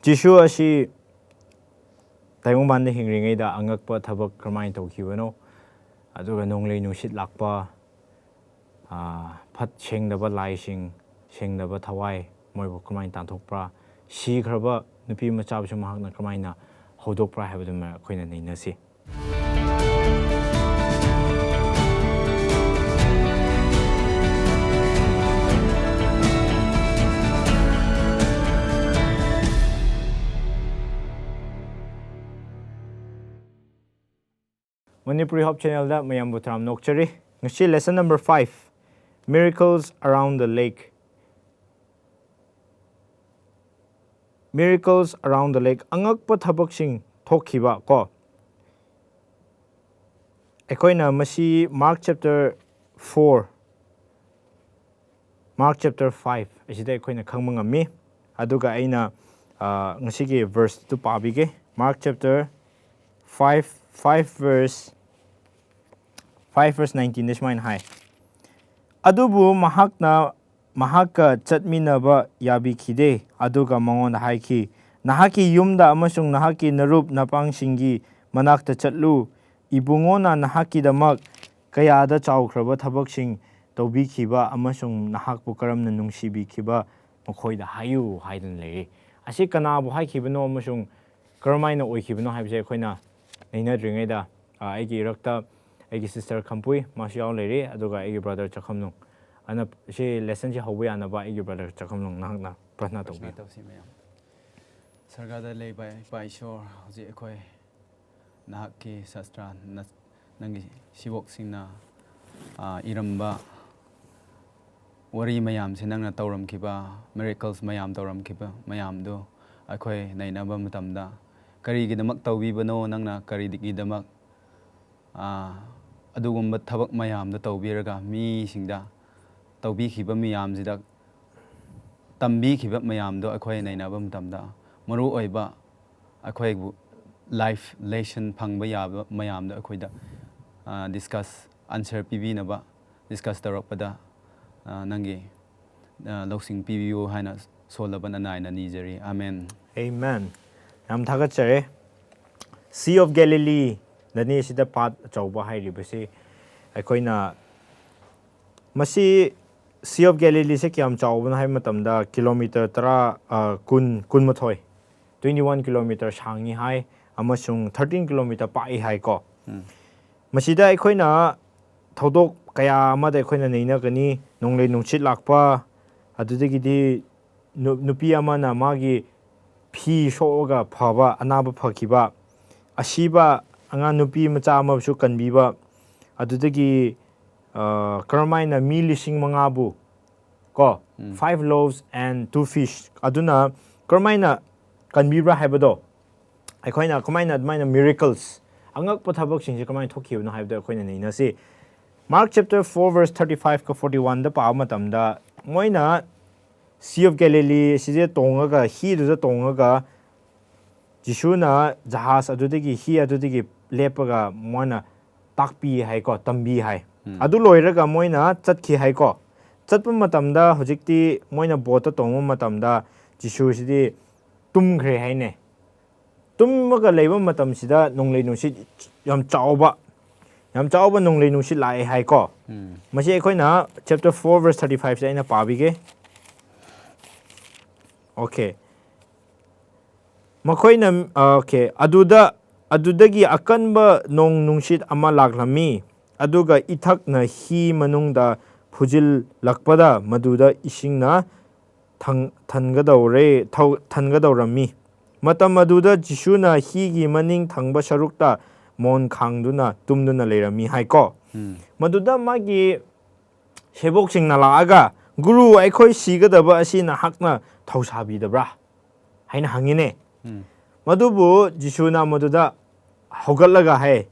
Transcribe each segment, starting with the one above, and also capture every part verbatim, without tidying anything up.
ꯖꯤꯁꯨ ꯑꯁꯤ ꯇꯥꯏꯕꯪꯄꯥꯟꯗ ꯍꯤꯡꯂꯤꯉꯩꯗ ꯑꯉꯛꯄ ꯊꯕꯛ ꯀꯔꯝꯍꯥꯏꯅ ꯇꯧꯈꯤꯕꯅꯣ, ꯑꯗꯨꯒ ꯅꯣꯡꯂꯩ ꯅꯨꯡꯁꯤꯠ ꯂꯥꯛꯄ, ꯑꯥ, ꯐꯠ ꯁꯦꯡꯗꯕ ꯂꯥꯏꯁꯤꯡ, ꯁꯦꯡꯗꯕ ꯊꯋꯥꯏ, ꯃꯣꯏꯕꯨ ꯀꯔꯝꯍꯥꯏꯅ ꯇꯥꯟꯊꯣꯛꯄ꯭ꯔꯥ, ꯁꯤꯈ꯭ꯔꯕ ꯅꯨꯄꯤ ꯃꯆꯥꯕꯨꯁꯨ ꯃꯍꯥꯛꯅ ꯀꯔꯝꯍꯥꯏꯅ ꯍꯧꯗꯣꯛꯄ꯭ꯔꯥ ꯍꯥꯏꯕꯗꯨꯃ ꯑꯩꯈꯣꯏꯅ ꯅꯩꯅꯁꯤ꯫ Manipuri Hope Channelꯗ ꯃꯌꯥꯝꯕꯨ ꯇꯔꯥꯝꯅ ꯑꯣꯛꯆꯔꯤ꯫ ꯉꯁꯤ lesson number five, Miracles Around the Lake꯫ Miracles Around the Lake, ꯑꯉꯛꯄ ꯊꯕꯛꯁꯤꯡ ꯊꯣꯛꯈꯤꯕ ꯀꯣ꯫ ꯑꯩꯈꯣꯏꯅ ꯃꯁꯤ Mark chapter four, Mark chapter five ꯑꯁꯤꯗ ꯑꯩꯈꯣꯏꯅ ꯈꯪꯕ ꯉꯝꯃꯤ꯫ ꯑꯗꯨꯒ ꯑꯩꯅ, ꯑ, ꯉꯁꯤꯒꯤ verseꯇꯨ ꯄꯥꯕꯤꯒꯦ꯫ Mark chapter five, five verse, five verse nineteenꯗ ꯁꯨꯃꯥꯏꯅ ꯍꯥꯏ, "ꯑꯗꯨꯕꯨ ꯃꯍꯥꯛꯅ ꯃꯍꯥꯛꯀ ꯆꯠꯃꯤꯟꯅꯕ ꯌꯥꯕꯤꯈꯤꯗꯦ꯫ ꯑꯗꯨꯒ ꯃꯉꯣꯟꯗ ꯍꯥꯏꯈꯤ, 'ꯅꯍꯥꯛꯀꯤ ꯌꯨꯝꯗ ꯑꯃꯁꯨꯡ ꯅꯍꯥꯛꯀꯤ ꯅꯔꯨꯞ ꯅꯄꯥꯡꯁꯤꯡꯒꯤ ꯃꯅꯥꯛꯇ ꯆꯠꯂꯨ꯫ ꯏꯕꯨꯡꯉꯣꯅ ꯅꯍꯥꯛꯀꯤꯗꯃꯛ ꯀꯌꯥꯗ ꯆꯥꯎꯈ꯭ꯔꯕ ꯊꯕꯛꯁꯤꯡ ꯇꯧꯕꯤꯈꯤꯕ ꯑꯃꯁꯨꯡ ꯅꯍꯥꯛꯄꯨ ꯀꯔꯝꯅ ꯅꯨꯡꯁꯤꯕꯤꯈꯤꯕ ꯃꯈꯣꯏꯗ ꯍꯥꯏꯌꯨ' ꯍꯥꯏꯗꯨꯅ ꯂꯩꯔꯤ꯫ ꯑꯁꯤ ꯀꯅꯥꯕꯨ ꯍꯥꯏꯈꯤꯕꯅꯣ ꯑꯃꯁꯨꯡ ꯀꯔꯝꯍꯥꯏꯅ ꯑꯣꯏꯈꯤꯕꯅꯣ ꯍꯥꯏꯕꯁꯦ ꯑꯩꯈꯣꯏꯅ ꯅꯩꯅꯗ꯭ꯔꯤꯉꯩꯗ, ꯑ, ꯑꯩꯒꯤ ꯏꯔꯛꯇ ꯑꯩꯒꯤ sister ꯈꯝꯄꯨꯏ, ꯃꯥꯁꯨ ꯌꯥꯎ ꯂꯩꯔꯤ, ꯑꯗꯨꯒ ꯑꯩꯒꯤ brother ꯆꯥꯛꯈꯨꯝꯅꯨꯡ꯫ ꯑꯗꯨꯅ ꯁꯤ lessonꯁꯤ ꯍꯧꯕ ꯌꯥꯅꯕ ꯑꯩꯒꯤ brother ꯆꯥꯛꯈꯨꯝꯅꯨꯡ, ꯅꯍꯥꯛꯅ ꯄ꯭ꯔꯊꯅꯥ ꯄ꯭ꯔꯊꯅꯥ ꯇꯧꯕꯤꯌꯨ꯫ ꯇꯧꯁꯤ ꯃꯌꯥꯝ꯫ ꯁꯔꯒꯥꯗ ꯂꯩꯕ ꯏꯄꯥ ꯏꯁꯣꯔ, ꯍꯧꯖꯤꯛ ꯑꯩꯈꯣꯏ ꯅꯍꯥꯛꯀꯤ ꯁꯥꯁꯇ꯭ꯔ ꯅ-, ꯅꯪꯒꯤ ꯁꯤꯕꯣꯛꯁꯤꯡꯅ, ꯑ, ꯏꯔꯝꯕ ꯋꯥꯔꯤ ꯃꯌꯥꯝꯁꯦ, ꯅꯪꯅ ꯇꯧꯔꯝꯈꯤꯕ, miracles ꯃꯌꯥꯝ ꯇꯧꯔꯝꯈꯤꯕ ꯃꯌꯥꯝꯗꯨ ꯑꯩꯈꯣꯏ ꯅꯩꯅꯕ ꯃꯇꯝꯗ, ꯀꯔꯤꯒꯤꯗꯃꯛ ꯇꯧꯕꯤꯕꯅꯣ, ꯅꯪꯅ ꯀꯔꯤꯒꯤꯗꯃꯛ, ꯑ, ꯑꯗꯨꯒꯨꯝꯕ ꯊꯕꯛ ꯃꯌꯥꯝꯗꯣ ꯇꯧꯕꯤꯔꯒ ꯃꯤꯁꯤꯡꯗ ꯇꯧꯕꯤꯈꯤꯕ ꯃꯌꯥꯝꯁꯤꯗ, ꯇꯝꯕꯤꯈꯤꯕ ꯃꯌꯥꯝꯗꯣ ꯑꯩꯈꯣꯏ ꯅꯩꯅꯕ ꯃꯇꯝꯗ, ꯃꯔꯨ ꯑꯣꯏꯕ ꯑꯩꯈꯣꯏꯕꯨ life lesson ꯐꯪꯕ ꯌꯥꯕ ꯃꯌꯥꯝꯗꯣ ꯑꯩꯈꯣꯏꯗ, ꯑ, discuss, answer ꯄꯤꯕꯤꯅꯕ discuss ꯇꯧꯔꯛꯄꯗ, ꯑ, ꯅꯪꯒꯤ, ꯑ, ꯂꯧꯁꯤꯡ ꯄꯤꯕꯤꯌꯨ ꯍꯥꯏꯅ ꯁꯣꯜꯂꯕꯅ ꯅꯥꯏꯅ ꯅꯤꯖꯔꯤ꯫ ꯑꯥꯃꯦꯟ꯫ Amen. ꯌꯥꯝ ꯊꯥꯒꯠꯆꯔꯦ꯫ Sea of Galilee ꯗꯅꯤ ꯁꯤꯗ ꯄꯥꯠ ꯑꯆꯧꯕ ꯍꯥꯏꯔꯤꯕꯁꯤ꯫ ꯑꯩꯈꯣꯏꯅ ꯃꯁꯤ Sea of Galilee ꯁꯦ ꯀꯌꯥꯝ ꯆꯥꯎꯕꯅꯣ ꯍꯥꯏꯕ ꯃꯇꯝꯗ ꯀꯤꯂꯣꯃꯤꯇꯔ ꯇꯔꯥ, ꯑ, ꯀꯨꯟ, ꯀꯨꯟꯃꯥꯊꯣꯏ, twenty one kilometer ꯁꯥꯡꯉꯤ ꯍꯥꯏ, ꯑꯃꯁꯨꯡ thirteen kilometer ꯄꯥꯛꯏ ꯍꯥꯏꯀꯣ꯫ ꯃꯁꯤꯗ ꯑꯩꯈꯣꯏꯅ ꯊꯧꯗꯣꯛ ꯀꯌꯥ ꯑꯃꯗ ꯑꯩꯈꯣꯏꯅ ꯅꯩꯅꯒꯅꯤ꯫ ꯅꯣꯡꯂꯩ ꯅꯨꯡꯁꯤꯠ ꯂꯥꯛꯄ, ꯑꯗꯨꯗꯒꯤꯗꯤ ꯅꯨ-, ꯅꯨꯄꯤ ꯑꯃꯅ ꯃꯥꯒꯤ ꯐꯤ ꯁꯣꯛꯑꯒ ꯐꯕ, ꯑꯅꯥꯕ ꯐꯈꯤꯕ, ꯑꯁꯤꯕ ꯑꯉꯥꯡ ꯅꯨꯄꯤ ꯃꯆꯥ ꯑꯃꯁꯨ ꯀꯟꯕꯤꯕ, ꯑꯗꯨꯗꯒꯤ, ꯑ, ꯀꯔꯝꯍꯥꯏꯅ ꯃꯤ ꯂꯤꯁꯤꯡ ꯃꯉꯥꯕꯨ ꯀꯣ, five loaves and two fish ꯑꯗꯨꯅ ꯀꯔꯝꯍꯥꯏꯅ ꯀꯟꯕꯤꯕ꯭ꯔꯥ ꯍꯥꯏꯕꯗꯣ, ꯑꯩꯈꯣꯏꯅ ꯀꯃꯥꯏꯅ ꯑꯗꯨꯃꯥꯏꯅ miracles, ꯑꯉꯛꯄ ꯊꯕꯛꯁꯤꯡꯁꯦ ꯀꯃꯥꯏꯅ ꯊꯣꯛꯈꯤꯕꯅꯣ ꯍꯥꯏꯕꯗꯣ ꯑꯩꯈꯣꯏꯅ ꯅꯩꯅꯁꯤ꯫ Mark chapter four verse thirty five ꯀ forty one ꯗ ꯄꯥꯕ ꯃꯇꯝꯗ, ꯃꯣꯏꯅ Sea of Galilee ꯁꯤꯁꯦ ꯇꯣꯡꯉꯒ, ꯍꯤꯗꯨꯗ ꯇꯣꯡꯉꯒ, ꯖꯤꯁꯨꯅ ꯖꯍꯥꯖ ꯑꯗꯨꯗꯒꯤ, ꯍꯤ ꯑꯗꯨꯗꯒꯤ ꯂꯦꯞꯄꯒ ꯃꯣꯏꯅ ꯇꯥꯛꯄꯤ ꯍꯥꯏꯀꯣ, ꯇꯝꯕꯤ ꯍꯥꯏ꯫ ꯑꯗꯨ ꯂꯣꯏꯔꯒ ꯃꯣꯏꯅ ꯆꯠꯈꯤ ꯍꯥꯏꯀꯣ꯫ ꯆꯠꯄ ꯃꯇꯝꯗ ꯍꯧꯖꯤꯛꯇꯤ ꯃꯣꯏꯅ ꯕꯣꯠꯇ ꯇꯣꯡꯕ ꯃꯇꯝꯗ ꯖꯤꯁꯨꯁꯤꯗꯤ ꯇꯨꯝꯈ꯭ꯔꯦ ꯍꯥꯏꯅꯦ꯫ ꯇꯨꯝꯃꯒ ꯂꯩꯕ ꯃꯇꯝꯁꯤꯗ ꯅꯣꯡꯂꯩ ꯅꯨꯡꯁꯤꯠ ꯌꯥꯝ ꯆꯥꯎꯕ, ꯌꯥꯝ ꯆꯥꯎꯕ ꯅꯣꯡꯂꯩ ꯅꯨꯡꯁꯤꯠ ꯂꯥꯛꯑꯦ ꯍꯥꯏꯀꯣ꯫ ꯃꯁꯤ ꯑꯩꯈꯣꯏꯅ chapter four verse thirty five ꯁꯦ ꯑꯩꯅ ꯄꯥꯕꯤꯒꯦ꯫ Okay꯫ ꯃꯈꯣꯏꯅ, okay, ꯑꯗꯨꯗ, ꯑꯗꯨꯗꯒꯤ ꯑꯀꯟꯕ ꯅꯣꯡ ꯅꯨꯡꯁꯤꯠ ꯑꯃ ꯂꯥꯛꯂꯝꯃꯤ, ꯑꯗꯨꯒ ꯏꯊꯛꯅ ꯍꯤ ꯃꯅꯨꯡꯗ ꯐꯨꯖꯤꯜꯂꯛꯄꯗ ꯃꯗꯨꯗ ꯏꯁꯤꯡꯅ ꯊꯪ-, ꯊꯟꯒꯗꯧꯔꯦ, ꯊꯧ-, ꯊꯟꯒꯗꯧꯔꯝꯃꯤ꯫ ꯃꯇꯝ ꯑꯗꯨꯗ ꯖꯤꯁꯨꯅ ꯍꯤꯒꯤ ꯃꯅꯤꯡ ꯊꯪꯕ ꯁꯔꯨꯛꯇ ꯃꯣꯟ ꯈꯥꯡꯗꯨꯅ ꯇꯨꯝꯗꯨꯅ ꯂꯩꯔꯝꯃꯤ ꯍꯥꯏꯀꯣ꯫ ꯃꯗꯨꯗ ꯃꯥꯒꯤ ꯁꯦꯕꯣꯛꯁꯤꯡꯅ ꯂꯥꯛꯑꯒ, "ꯒꯨꯔꯨ, ꯑꯩꯈꯣꯏ ꯁꯤꯒꯗꯕ ꯑꯁꯤ ꯅꯍꯥꯛꯅ ꯊꯧꯁꯥꯕꯤꯗꯕ꯭ꯔꯥ?" ꯍꯥꯏꯅ ꯍꯪꯉꯤꯅꯦ꯫ ꯃꯗꯨꯕꯨ ꯖꯤꯁꯨꯅ ꯃꯗꯨꯗ ꯍꯧꯒꯠꯂꯒ ꯍꯥꯏ,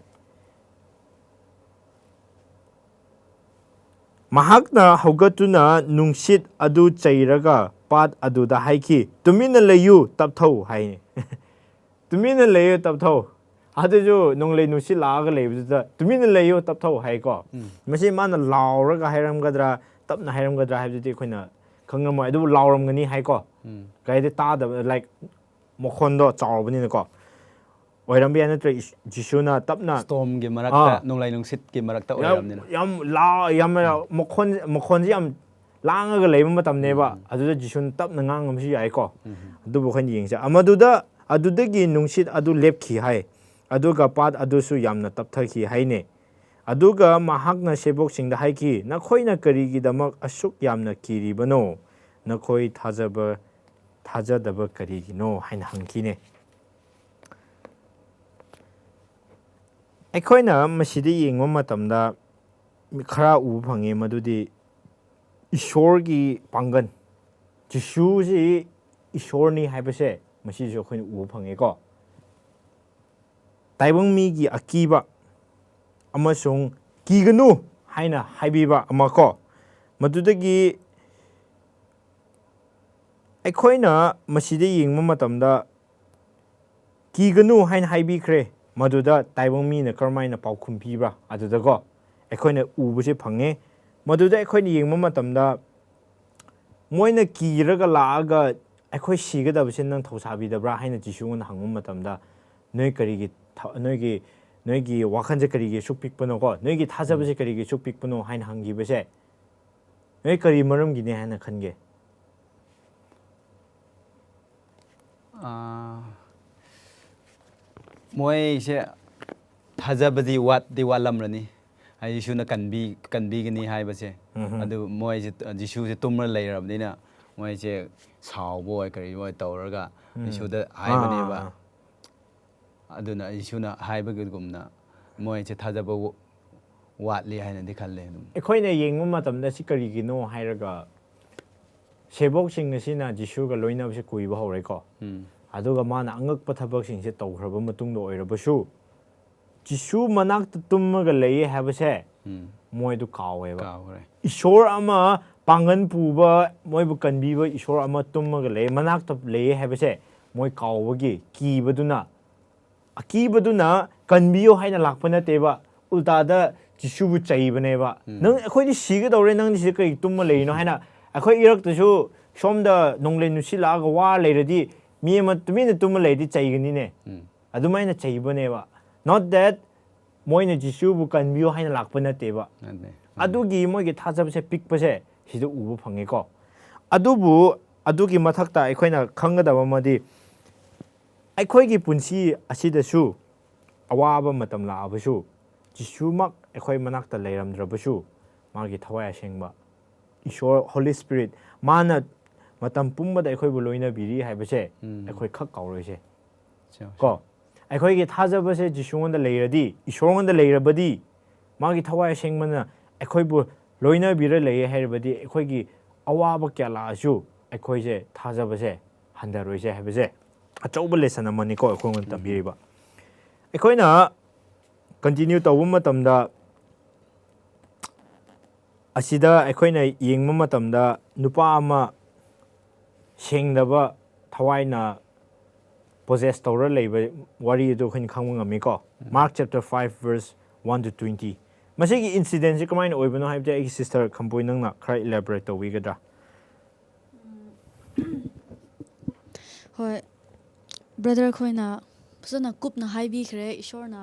ꯃꯍꯥꯛꯅ ꯍꯧꯒꯠꯇꯨꯅ ꯅꯨꯡꯁꯤꯠ ꯑꯗꯨ ꯆꯩꯔꯒ ꯄꯥꯠ ꯑꯗꯨꯗ ꯍꯥꯏꯈꯤ, "ꯇꯨꯃꯤꯟꯅ ꯂꯩꯌꯨ, ꯇꯞꯊꯧ" ꯍꯥꯏꯅꯤ꯫ "ꯇꯨꯃꯤꯟꯅ ꯂꯩꯌꯨ, ꯇꯞꯊꯧ"꯫ ꯑꯗꯨꯁꯨ ꯅꯣꯡꯂꯩ ꯅꯨꯡꯁꯤꯠ ꯂꯥꯛꯑꯒ ꯂꯩꯕꯗꯨꯗ, "ꯇꯨꯃꯤꯟꯅ ꯂꯩꯌꯨ, ꯇꯞꯊꯧ" ꯍꯥꯏꯀꯣ꯫ ꯃꯁꯤ ꯃꯥꯅ ꯂꯥꯎꯔꯒ ꯍꯥꯏꯔꯝꯒꯗ꯭ꯔꯥ, ꯇꯞꯅ ꯍꯥꯏꯔꯝꯒꯗ꯭ꯔꯥ ꯍꯥꯏꯕꯗꯨꯗꯤ ꯑꯩꯈꯣꯏꯅ ꯈꯪꯉꯝꯃꯣꯏ, ꯑꯗꯨꯕꯨ ꯂꯥꯎꯔꯝꯒꯅꯤ ꯍꯥꯏꯀꯣ꯫ ꯎꯝ. ꯀꯩ ꯍꯥꯏꯗꯤ ꯇꯥꯗꯕ, ꯂꯥꯏꯛ, ꯃꯈꯣꯟꯗꯣ ꯆꯥꯎꯔꯕꯅꯤꯅꯀꯣ꯫ ꯑꯣꯏꯔꯝꯕ ꯌꯥꯏ, ꯅꯠꯇ꯭ꯔ ꯏꯁ- ꯖꯤꯁꯨꯅ ꯇꯞꯅ ꯁ꯭ꯇꯣꯝꯒꯤ ꯃꯔꯛꯇ, ꯑꯥ. ꯅꯣꯡꯂꯩ ꯅꯨꯡꯁꯤꯠꯀꯤ ꯃꯔꯛꯇ ꯌꯥꯝ ꯑꯣꯏꯔꯕꯅꯤꯅ. ꯌꯥꯝ ꯂꯥ ꯌꯥꯝ ꯃꯈꯣꯟ ꯃꯈꯣꯟꯁꯦ ꯌꯥꯝ ꯂꯥꯡꯉꯒ ꯂꯩꯕ ꯃꯇꯝꯅꯦꯕ꯫ ꯎꯝ. ꯑꯗꯨꯗ ꯖꯤꯁꯨꯅ ꯇꯞꯅ ꯉꯥꯡꯉꯝꯕꯁꯨ ꯌꯥꯏꯀꯣ꯫ ꯎꯝ. ꯑꯗꯨꯕꯨ ꯑꯩꯈꯣꯏꯅ ꯌꯦꯡꯁꯦ꯫ ꯃꯗꯨꯗ ꯑꯗꯨꯗꯒꯤ ꯅꯨꯡꯁꯤꯠ ꯑꯗꯨ ꯂꯦꯞꯈꯤ ꯍꯥꯏ, ꯑꯗꯨꯒ ꯄꯥꯠ ꯑꯗꯨꯁꯨ ꯌꯥꯝꯅ ꯇꯞꯊꯈꯤ ꯍꯥꯏꯅꯦ꯫ ꯑꯗꯨꯒ ꯃꯍꯥꯛꯅ ꯁꯦꯕꯣꯛꯁꯤꯡꯗ ꯍꯥꯏꯈꯤ, "ꯅꯈꯣꯏꯅ ꯀꯔꯤꯒꯤꯗꯃꯛ ꯑꯁꯨꯛ ꯌꯥꯝꯅ ꯀꯤꯔꯤꯕꯅꯣ? ꯅꯈꯣꯏ ꯊꯥꯖꯕ ꯊꯥꯖꯗꯕ ꯀꯔꯤꯒꯤꯅꯣ?" ꯍꯥꯏꯅ ꯍꯪꯈꯤꯅꯦ꯫ ꯑꯩꯈꯣꯏꯅ ꯃꯁꯤꯗ ꯌꯦꯡꯕ ꯃꯇꯝꯗ ꯈꯔ ꯎꯕ ꯐꯪꯉꯦ, ꯃꯗꯨꯗꯤ ꯏꯁꯣꯔꯒꯤ ꯄꯥꯡꯒꯜ, ꯖꯤꯁꯨꯁꯤ ꯏꯁꯣꯔꯅꯤ ꯍꯥꯏꯕꯁꯦ ꯃꯁꯤꯁꯨ ꯑꯩꯈꯣꯏꯅ ꯎꯕ ꯐꯪꯉꯦꯀꯣ꯫ ꯇꯥꯏꯕꯪ ꯃꯤꯒꯤ ꯑꯀꯤꯕ ꯑꯃꯁꯨꯡ "ꯀꯤꯒꯅꯨ" ꯍꯥꯏꯅ ꯍꯥꯏꯕꯤꯕ ꯑꯃ ꯀꯣ, ꯃꯗꯨꯗꯒꯤ ꯑꯩꯈꯣꯏꯅ ꯃꯁꯤꯗ ꯌꯦꯡꯕ ꯃꯇꯝꯗ "ꯀꯤꯒꯅꯨ" ꯍꯥꯏꯅ ꯍꯥꯏꯕꯤꯈ꯭ꯔꯦ꯫ ꯃꯗꯨꯗ ꯇꯥꯏꯕꯪ ꯃꯤꯅ ꯀꯔꯝꯍꯥꯏꯅ ꯄꯥꯎꯈꯨꯝ ꯄꯤꯕ꯭ꯔꯥ? ꯑꯗꯨꯗꯀꯣ ꯑꯩꯈꯣꯏꯅ ꯎꯕꯁꯦ ꯐꯪꯉꯦ꯫ ꯃꯗꯨꯗ ꯑꯩꯈꯣꯏꯅ ꯌꯦꯡꯕ ꯃꯇꯝꯗ ꯃꯣꯏꯅ ꯀꯤꯔꯒ ꯂꯥꯛꯑꯒ "ꯑꯩꯈꯣꯏ ꯁꯤꯒꯗꯕꯁꯦ ꯅꯪ ꯊꯧꯁꯥꯕꯤꯗꯕ꯭ꯔꯥ?" ꯍꯥꯏꯅ ꯖꯤꯁꯨꯉꯣꯟꯗ ꯍꯪꯕ ꯃꯇꯝꯗ, "ꯅꯣꯏ ꯀꯔꯤꯒꯤ ꯊ- ꯅꯣꯏꯒꯤ ꯅꯣꯏꯒꯤ ꯋꯥꯈꯜꯁꯦ ꯀꯔꯤꯒꯤ ꯑꯁꯨꯛ ꯄꯤꯛꯄꯅꯣꯀꯣ? ꯅꯣꯏꯒꯤ ꯊꯥꯖꯕꯁꯦ ꯀꯔꯤꯒꯤ ꯑꯁꯨꯛ ꯄꯤꯛꯄꯅꯣ?" ꯍꯥꯏꯅ ꯍꯪꯈꯤꯕꯁꯦ ꯅꯣꯏ ꯀꯔꯤ ꯃꯔꯝꯒꯤꯅꯦ ꯍꯥꯏꯅ ꯈꯟꯒꯦ? ꯑꯥ, ꯃꯣꯏꯁꯦ ꯊꯥꯖꯕꯗꯤ ꯋꯥꯠꯇꯤ ꯋꯥꯠꯂꯝꯔꯅꯤ, ꯍꯥꯏꯗꯤ ꯖꯤꯁꯨꯅ ꯀꯟꯕꯤ ꯀꯟꯕꯤꯒꯅꯤ ꯍꯥꯏꯕꯁꯦ꯫ ꯎꯝ. ꯑꯗꯨ ꯃꯣꯏꯁꯦ, ꯖꯤꯁꯨꯁꯦ ꯇꯨꯝꯃ ꯂꯩꯔꯕꯅꯤꯅ ꯃꯣꯏꯁꯦ ꯁꯥꯎꯕ ꯑꯣꯏ ꯀꯔꯤ ꯑꯣꯏ ꯇꯧꯔꯒ ꯎꯝ. ꯖꯤꯁꯨꯗ ꯍꯥꯏꯕꯅꯦꯕ꯫ ꯑꯥ. ꯑꯗꯨꯅ ꯖꯤꯁꯨꯅ ꯍꯥꯏꯕꯒꯨꯝꯅ ꯃꯣꯏꯁꯦ ꯊꯥꯖꯕ ꯋ- ꯋꯥꯠꯂꯤ ꯍꯥꯏꯅꯗꯤ ꯈꯜꯂꯦ ꯑꯗꯨꯝ꯫ ꯑꯩꯈꯣꯏꯅ ꯌꯦꯡꯕ ꯃꯇꯝꯗ ꯁꯤ ꯀꯔꯤꯒꯤꯅꯣ ꯍꯥꯏꯔꯒ, ꯁꯦꯕꯣꯛꯁꯤꯡ ꯑꯁꯤꯅ ꯖꯤꯁꯨꯒ ꯂꯣꯏꯅꯕꯁꯦ ꯀꯨꯏꯕ ꯍꯧꯔꯦꯀꯣ꯫ ꯎꯝ. ꯑꯗꯨꯒ ꯃꯥꯅ ꯑꯉꯛꯄ ꯊꯕꯛꯁꯤꯡꯁꯦ ꯇꯧꯈ꯭ꯔꯕ ꯃꯇꯨꯡꯗ ꯑꯣꯏꯔꯕꯁꯨ, ꯖꯤꯁꯨ ꯃꯅꯥꯛꯇ ꯇꯨꯝꯃꯒ ꯂꯩꯌꯦ ꯍꯥꯏꯕꯁꯦ ꯎꯝ. ꯃꯣꯏꯗꯨ ꯀꯥꯎꯋꯦꯕ꯫ ꯀꯥꯎꯈ꯭ꯔꯦ꯫ ꯏꯁꯣꯔ ꯑꯃ ꯄꯥꯡꯒꯟ ꯄꯨꯕ, ꯃꯣꯏꯕꯨ ꯀꯟꯕꯤꯕ ꯏꯁꯣꯔ ꯑꯃ ꯇꯨꯝꯃꯒ ꯂꯩ, ꯃꯅꯥꯛꯇ ꯂꯩꯌꯦ ꯍꯥꯏꯕꯁꯦ ꯃꯣꯏ ꯀꯥꯎꯕꯒꯤ, ꯀꯤꯕꯗꯨꯅ, ꯑꯀꯤꯕꯗꯨꯅ ꯀꯟꯕꯤꯌꯣ ꯍꯥꯏꯅ ꯂꯥꯛꯄ ꯅꯠꯇꯦꯕ, ꯎꯜꯇꯥꯗ ꯖꯤꯁꯨꯕꯨ ꯆꯩꯕꯅꯦꯕ꯫ ꯎꯝ. "ꯅꯪ, ꯑꯩꯈꯣꯏꯗꯤ ꯁꯤꯒꯗꯧꯔꯦ, ꯅꯪꯗꯤ ꯁꯤꯗ ꯀꯔꯤ ꯇꯨꯝꯃ ꯂꯩꯔꯤꯅꯣ?" ꯍꯥꯏꯅ ꯑꯩꯈꯣꯏ ꯏꯔꯛꯇꯁꯨ ꯁꯣꯝꯗ ꯅꯣꯡꯂꯩ ꯅꯨꯡꯁꯤꯠ ꯂꯥꯛꯑꯒ ꯋꯥ ꯂꯩꯔꯗꯤ, ꯃꯤ ꯑꯃ ꯇꯨꯃꯤꯟꯅ ꯇꯨꯝꯃ ꯂꯩꯔꯗꯤ ꯆꯩꯒꯅꯤꯅꯦ꯫ ꯎꯝ. ꯑꯗꯨꯃꯥꯏꯅ ꯆꯩꯕꯅꯦꯕ꯫ Not that ꯃꯣꯏꯅ ꯖꯤꯁꯨꯕꯨ ꯀꯟꯕꯤꯌꯨ ꯍꯥꯏꯅ ꯂꯥꯛꯄ ꯅꯠꯇꯦꯕ꯫ ꯅꯠꯇꯦ. ꯑꯗꯨꯒꯤ ꯃꯣꯏꯒꯤ ꯊꯥꯖꯕꯁꯦ ꯄꯤꯛꯄꯁꯦ ꯁꯤꯗ ꯎꯕ ꯐꯪꯉꯦꯀꯣ꯫ ꯑꯗꯨꯕꯨ ꯑꯗꯨꯒꯤ ꯃꯊꯛꯇ ꯑꯩꯈꯣꯏꯅ ꯈꯪꯒꯗꯕ ꯑꯃꯗꯤ, ꯑꯩꯈꯣꯏꯒꯤ ꯄꯨꯟꯁꯤ ꯑꯁꯤꯗꯁꯨ ꯑꯋꯥꯕ ꯃꯇꯝ ꯂꯥꯛꯑꯕꯁꯨ, ꯖꯤꯁꯨꯃꯛ ꯑꯩꯈꯣꯏ ꯃꯅꯥꯛꯇ ꯂꯩꯔꯝꯗ꯭ꯔꯕꯁꯨ, ꯃꯥꯒꯤ ꯊꯋꯥꯏ ꯑꯁꯦꯡꯕ ꯏꯁꯣꯔ, Holy Spirit, ꯃꯥꯅ ꯃꯇꯝ ꯄꯨꯝꯕꯗ ꯑꯩꯈꯣꯏꯕꯨ ꯂꯣꯏꯅꯕꯤꯔꯤ ꯍꯥꯏꯕꯁꯦ ꯎꯝ. ꯑꯩꯈꯣꯏ ꯈꯛ ꯀꯥꯎꯔꯣꯏꯁꯦ꯫ ꯆꯣ, ꯆꯣ. ꯀꯣ, ꯑꯩꯈꯣꯏꯒꯤ ꯊꯥꯖꯕꯁꯦ ꯖꯤꯁꯨꯉꯣꯟꯗ ꯂꯩꯔꯗꯤ, ꯏꯁꯣꯔꯉꯣꯟꯗ ꯂꯩꯔꯕꯗꯤ, ꯃꯥꯒꯤ ꯊꯋꯥꯏ ꯑꯁꯦꯡꯕꯅ ꯑꯩꯈꯣꯏꯕꯨ ꯂꯣꯏꯅꯕꯤꯔ ꯂꯩꯌꯦ ꯍꯥꯏꯔꯕꯗꯤ, ꯑꯩꯈꯣꯏꯒꯤ ꯑꯋꯥꯕ ꯀꯌꯥ ꯂꯥꯛꯑꯁꯨ ꯑꯩꯈꯣꯏꯁꯦ ꯊꯥꯖꯕꯁꯦ ꯍꯟꯊꯔꯣꯏꯁꯦ ꯍꯥꯏꯕꯁꯦ ꯑꯆꯧꯕ lesson ꯑꯃꯅꯤꯀꯣ ꯑꯩꯈꯣꯏꯉꯣꯟꯗ ꯇꯝꯕꯤꯔꯤꯕ꯫ ꯑꯩꯈꯣꯏꯅ continue ꯇꯧꯕ ꯃꯇꯝꯗ, ꯑꯁꯤꯗ ꯑꯩꯈꯣꯏꯅ ꯌꯦꯡꯕ ꯃꯇꯝꯗ, ꯅꯨꯄꯥ ꯑꯃ ꯁꯦꯡꯗꯕ ꯊꯋꯥꯏꯅ possess ꯇꯧꯔ ꯂꯩꯕ ꯋꯥꯔꯤ ꯑꯗꯨ ꯑꯩꯈꯣꯏꯅ ꯈꯪꯕ ꯉꯝꯃꯤꯀꯣ꯫ Mark chapter five verse one to twenty꯫ ꯃꯁꯤꯒꯤ incident ꯁꯤ ꯀꯃꯥꯏꯅ ꯑꯣꯏꯕꯅꯣ ꯍꯥꯏꯕꯗꯤ, ꯑꯩꯒꯤ sister ꯈꯝꯄꯣꯏ, ꯅꯪꯅ ꯈꯔ elaborate ꯇꯧꯕꯤꯒꯗ꯭ꯔꯥ? ꯍꯣꯏ, ꯕ꯭ꯔꯗꯔ ꯈꯣꯏꯅ ꯐꯖꯅ ꯀꯨꯞꯅ ꯍꯥꯏꯕꯤꯈ꯭ꯔꯦ꯫ ꯏꯁꯣꯔꯅ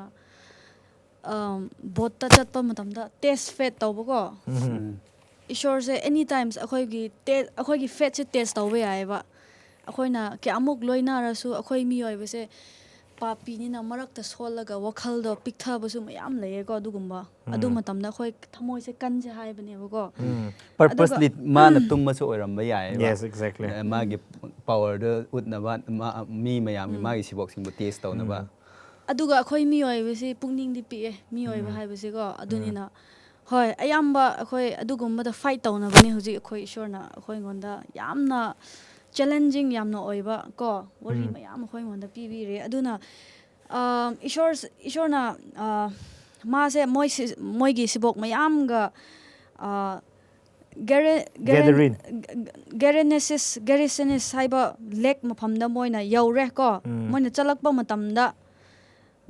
ꯕꯣꯠꯇ ꯆꯠꯄ ꯃꯇꯝꯗ test faith ꯇꯧꯕꯀꯣ꯫ ꯎꯝ. ꯏꯁꯣꯔꯁꯦ any times ꯑꯩꯈꯣꯏꯒꯤ ꯇꯦ ꯑꯩꯈꯣꯏꯒꯤ faith ꯁꯦ test ꯇꯧꯕ ꯌꯥꯏꯑꯕ꯫ ꯑꯩꯈꯣꯏꯅ ꯀꯌꯥꯃꯨꯛ ꯂꯣꯏꯅꯔꯁꯨ, ꯑꯩꯈꯣꯏ ꯃꯤꯑꯣꯏꯕꯁꯦ ꯄꯥꯄꯤꯅꯤꯅ ꯃꯔꯛꯇ ꯁꯣꯜꯂꯒ ꯋꯥꯈꯜꯗꯣ ꯄꯤꯛꯊꯕꯁꯨ ꯃꯌꯥꯝ ꯂꯩꯌꯦꯀꯣ꯫ ꯑꯗꯨꯒꯨꯝꯕ ꯑꯗꯨ ꯎꯝ. ꯃꯇꯝꯗ ꯑꯩꯈꯣꯏ ꯊꯃꯣꯏꯁꯦ ꯀꯟꯁꯦ ꯍꯥꯏꯕꯅꯦꯕꯀꯣ꯫ ꯎꯝ. Purposely ꯃꯥꯅ ꯇꯨꯝꯕꯁꯨ ꯑꯣꯏꯔꯝꯕ ꯌꯥꯏꯑꯕ꯫ Yes, exactly. ꯑ, ꯃꯥꯒꯤ power ꯗꯣ ꯎꯠꯅꯕ, ꯃꯥ, ꯃꯤ ꯃꯌꯥꯝꯒꯤ, ꯎꯝ. ꯃꯥꯒꯤ ꯁꯤꯕꯣꯛꯁꯤꯡꯕꯨ test ꯇꯧꯅꯕ꯫ ꯎꯝ. ꯑꯗꯨꯒ ꯑꯩꯈꯣꯏ ꯃꯤꯑꯣꯏꯕꯁꯤ ꯄꯨꯛꯅꯤꯡꯗꯤ ꯄꯤꯛꯑꯦ, ꯃꯤꯑꯣꯏꯕ ꯎꯝ. ꯍꯥꯏꯕꯁꯤꯀꯣ꯫ ꯑꯗꯨꯅꯤꯅ ꯍꯣꯏ, ꯑꯌꯥꯝꯕ ꯑꯩꯈꯣꯏ ꯑꯗꯨꯒꯨꯝꯕꯗ fight ꯇꯧꯅꯕꯅꯦ ꯍꯧꯖꯤꯛ ꯑꯩꯈꯣꯏ꯫ ꯏꯁꯣꯔꯅ ꯑꯩꯈꯣꯏꯉꯣꯟꯗ ꯌꯥꯝꯅ challenging ꯌꯥꯝꯅ ꯑꯣꯏꯕ ꯀꯣ, ꯋꯥꯔꯤ ꯎꯝ. ꯃꯌꯥꯝ ꯑꯩꯈꯣꯏꯉꯣꯟꯗ ꯄꯤꯕꯤꯔꯦ꯫ ꯑꯗꯨꯅ ꯑ, ꯏꯁꯣꯔ, ꯏꯁꯣꯔꯅ ꯑ, ꯃꯥꯁꯦ ꯃꯣꯏ ꯁꯤ- ꯃꯣꯏꯒꯤ ꯁꯤꯕꯣꯛ ꯃꯌꯥꯝꯒ ꯑ, ꯒꯦꯔꯦ- ꯒꯦꯔꯦꯟ- Gathering. ꯒꯦꯔꯦꯅꯦꯁꯤꯁ ꯒꯦꯔꯦꯁꯦꯅꯤꯁ ꯍꯥꯏꯕ lake ꯃꯐꯝꯗ ꯃꯣꯏꯅ ꯌꯧꯔꯦ ꯀꯣ꯫ ꯎꯝ. ꯃꯣꯏꯅ ꯆꯠꯂꯛꯄ ꯃꯇꯝꯗ,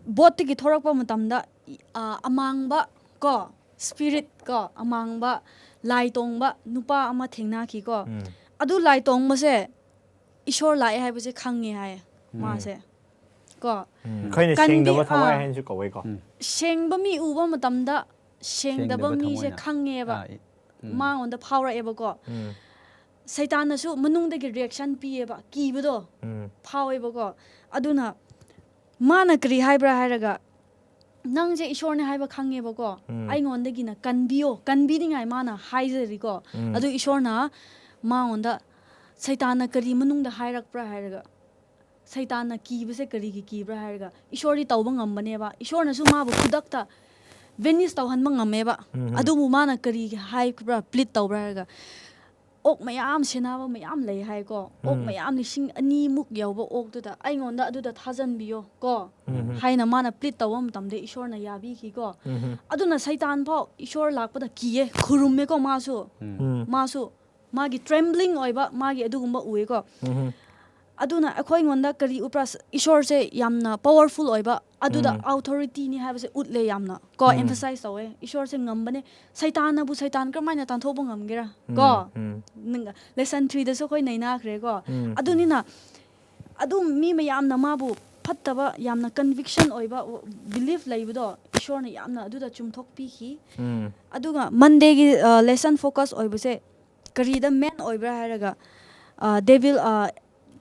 ꯕꯣꯠꯇꯒꯤ ꯊꯣꯔꯛꯄ ꯃꯇꯝꯗ, ꯑ, ꯑꯃꯥꯡꯕ ꯀꯣ, spirit ꯀꯣ, ꯑꯃꯥꯡꯕ ꯂꯥꯏ ꯇꯣꯡꯕ ꯅꯨꯄꯥ ꯑꯃ ꯊꯦꯡꯅꯈꯤꯀꯣ꯫ ꯑꯗꯨ ꯂꯥꯏ ꯇꯣꯡꯕꯁꯦ ꯏꯁꯣꯔ ꯂꯥꯛꯑꯦ ꯍꯥꯏꯕꯁꯦ ꯈꯪꯉꯦ ꯍꯥꯏꯌꯦ ꯃꯥꯁꯦ꯫ ꯀꯣ꯫ ꯎꯝ, ꯑꯩꯈꯣꯏꯅ ꯀꯟꯕꯤ- ꯁꯦꯡꯗꯕ ꯊꯋꯥꯏ ꯑꯥ, ꯍꯥꯏꯅꯁꯨ ꯀꯧꯋꯦꯀꯣ꯫ ꯎꯝ꯫ ꯁꯦꯡꯕ ꯃꯤ ꯎꯕ ꯃꯇꯝꯗ ꯁꯦꯡꯗꯕ ꯁꯦꯡꯗꯕ ꯃꯤꯁꯦ ꯊꯃꯣꯏꯅ꯫ ꯈꯪꯉꯦꯕ꯫ ꯑꯥ, ꯏ- ꯎꯝ꯫ ꯃꯉꯣꯟꯗ ꯐꯥꯎꯔꯛꯑꯦꯕꯀꯣ꯫ ꯎꯝ, ꯁꯩꯇꯥꯟꯅꯁꯨ ꯃꯅꯨꯡꯗꯒꯤ ꯔꯤꯌꯦꯛꯁꯟ ꯄꯤꯌꯦꯕ, ꯀꯤꯕꯗꯣ ꯎꯝ, ꯐꯥꯎꯋꯦꯕꯀꯣ꯫ ꯑꯗꯨꯅ ꯃꯥꯅ ꯀꯔꯤ ꯍꯥꯏꯕ꯭ꯔꯥ ꯍꯥꯏꯔꯒ, "ꯅꯪꯁꯦ ꯏꯁꯣꯔꯅꯦ ꯍꯥꯏꯕ ꯈꯪꯉꯦꯕꯀꯣ, ꯎꯝ꯫ ꯑꯩꯉꯣꯟꯗꯒꯤꯅ ꯀꯟꯕꯤꯌꯣ", ꯀꯟꯕꯤꯅꯤꯡꯉꯥꯏ ꯃꯥꯅ ꯍꯥꯏꯖꯔꯤꯀꯣ꯫ ꯎꯝ꯫ ꯑꯗꯨ ꯏꯁꯣꯔꯅ ꯃꯉꯣꯟꯗ, "ꯁꯩꯇꯥꯟꯅ ꯀꯔꯤ ꯃꯅꯨꯡꯗ ꯍꯥꯏꯔꯛꯄ꯭ꯔꯥ?" ꯍꯥꯏꯔꯒ, "ꯁꯩꯇꯥꯟꯅ ꯀꯤꯕꯁꯦ ꯀꯔꯤꯒꯤ ꯀꯤꯕ꯭ꯔꯥ?" ꯍꯥꯏꯔꯒ, ꯏꯁꯣꯔꯗꯤ ꯇꯧꯕ ꯉꯝꯕꯅꯦꯕ, ꯏꯁꯣꯔꯅꯁꯨ ꯃꯥꯕꯨ ꯈꯨꯗꯛꯇ ꯚꯦꯅꯤꯁ ꯇꯧꯍꯟꯕ ꯉꯝꯃꯦꯕ꯫ ꯎꯝ꯫ ꯑꯗꯨꯕꯨ ꯃꯥꯅ ꯀꯔꯤ ꯍꯥꯏꯕ꯭ꯔꯥ, ꯄ꯭ꯂꯤꯠ ꯇꯧꯕ꯭ꯔꯥ ꯍꯥꯏꯔꯒ, ꯑꯣꯛ ꯃꯌꯥꯝ ꯁꯦꯟꯅꯕ ꯃꯌꯥꯝ ꯂꯩ ꯍꯥꯏꯀꯣ꯫ ꯑꯣꯛ ꯎꯝ꯫ ꯃꯌꯥꯝ ꯂꯤꯁꯤꯡ ꯑꯅꯤꯃꯨꯛ ꯌꯧꯕ ꯑꯣꯛꯇꯨꯗ, "ꯑꯩꯉꯣꯟꯗ ꯑꯗꯨꯗ ꯊꯥꯖꯟꯕꯤꯌꯣ ꯀꯣ" ꯎꯝ꯫ ꯍꯥꯏꯅ ꯃꯥꯅ ꯄ꯭ꯂꯤꯠ ꯇꯧꯕ ꯃꯇꯝꯗ ꯏꯁꯣꯔꯅ ꯌꯥꯕꯤꯈꯤꯀꯣ꯫ ꯎꯝ꯫ ꯑꯗꯨꯅ ꯁꯩꯇꯥꯟ ꯐꯥꯎ ꯏꯁꯣꯔ ꯂꯥꯛꯄꯗ ꯀꯤꯌꯦ, ꯈꯨꯔꯨꯝꯃꯦꯀꯣ ꯃꯥꯁꯨ꯫ ꯎꯝ꯫ ꯃꯥꯁꯨ ꯃꯥꯒꯤ ꯇ꯭ꯔꯦꯝꯕ꯭ꯂꯤꯡ ꯑꯣꯏꯕ, ꯃꯥꯒꯤ ꯑꯗꯨꯒꯨꯝꯕ ꯎꯑꯦꯀꯣ꯫ ꯎꯝ꯫ ꯑꯗꯨꯅ ꯑꯩꯈꯣꯏꯉꯣꯟꯗ ꯀꯔꯤ ꯎꯠꯄ꯭ꯔꯥ? ꯏꯁꯣꯔꯁꯦ ꯌꯥꯝꯅ ꯄꯋꯥꯔꯐꯨꯜ ꯑꯣꯏꯕ, ꯑꯗꯨꯗ ꯎꯝ꯫ ꯑꯣꯊꯣꯔꯤꯇꯤꯅꯤ ꯍꯥꯏꯕꯁꯦ ꯎꯠꯂꯦ ꯌꯥꯝꯅ ꯀꯣ, ꯎꯝ꯫ ꯑꯦꯝꯐꯁꯥꯏꯁ ꯇꯧꯋꯦ꯫ ꯏꯁꯣꯔꯁꯦ ꯉꯝꯕꯅꯦ, ꯁꯩꯇꯥꯟꯅꯕꯨ ꯁꯩꯇꯥꯟ ꯀꯔꯝꯍꯥꯏꯅ ꯇꯥꯟꯊꯣꯛꯄ ꯉꯝꯒꯦꯔꯥ ꯎꯝ, ꯀꯣ? ꯎꯝ꯫ ꯂꯦꯁꯟ ꯊ꯭ꯔꯤꯗꯁꯨ ꯑꯩꯈꯣꯏ ꯅꯩꯅꯈ꯭ꯔꯦꯀꯣ꯫ ꯎꯝ꯫ ꯑꯗꯨꯅꯤꯅ ꯑꯗꯨꯝ ꯃꯤ ꯃꯌꯥꯝꯅ ꯃꯥꯕꯨ ꯐꯠꯇꯕ, ꯌꯥꯝꯅ ꯀꯟꯚꯤꯛꯁꯟ ꯑꯣꯏꯕ ꯕꯤꯂꯤꯐ ꯂꯩꯕꯗꯣ, ꯏꯁꯣꯔꯅ ꯌꯥꯝꯅ ꯑꯗꯨꯗ ꯆꯨꯝꯊꯣꯛꯄꯤꯈꯤ꯫ ꯎꯝ꯫ ꯑꯗꯨꯒ ꯃꯟꯗꯦꯒꯤ ꯂꯦꯁꯟ ꯐꯣꯀꯁ ꯑꯣꯏꯕꯁꯦ ꯀꯔꯤꯗ ꯃꯦꯟ ꯑꯣꯏꯕ꯭ꯔꯥ ꯍꯥꯏꯔꯒ, ꯗꯦꯚꯤꯜ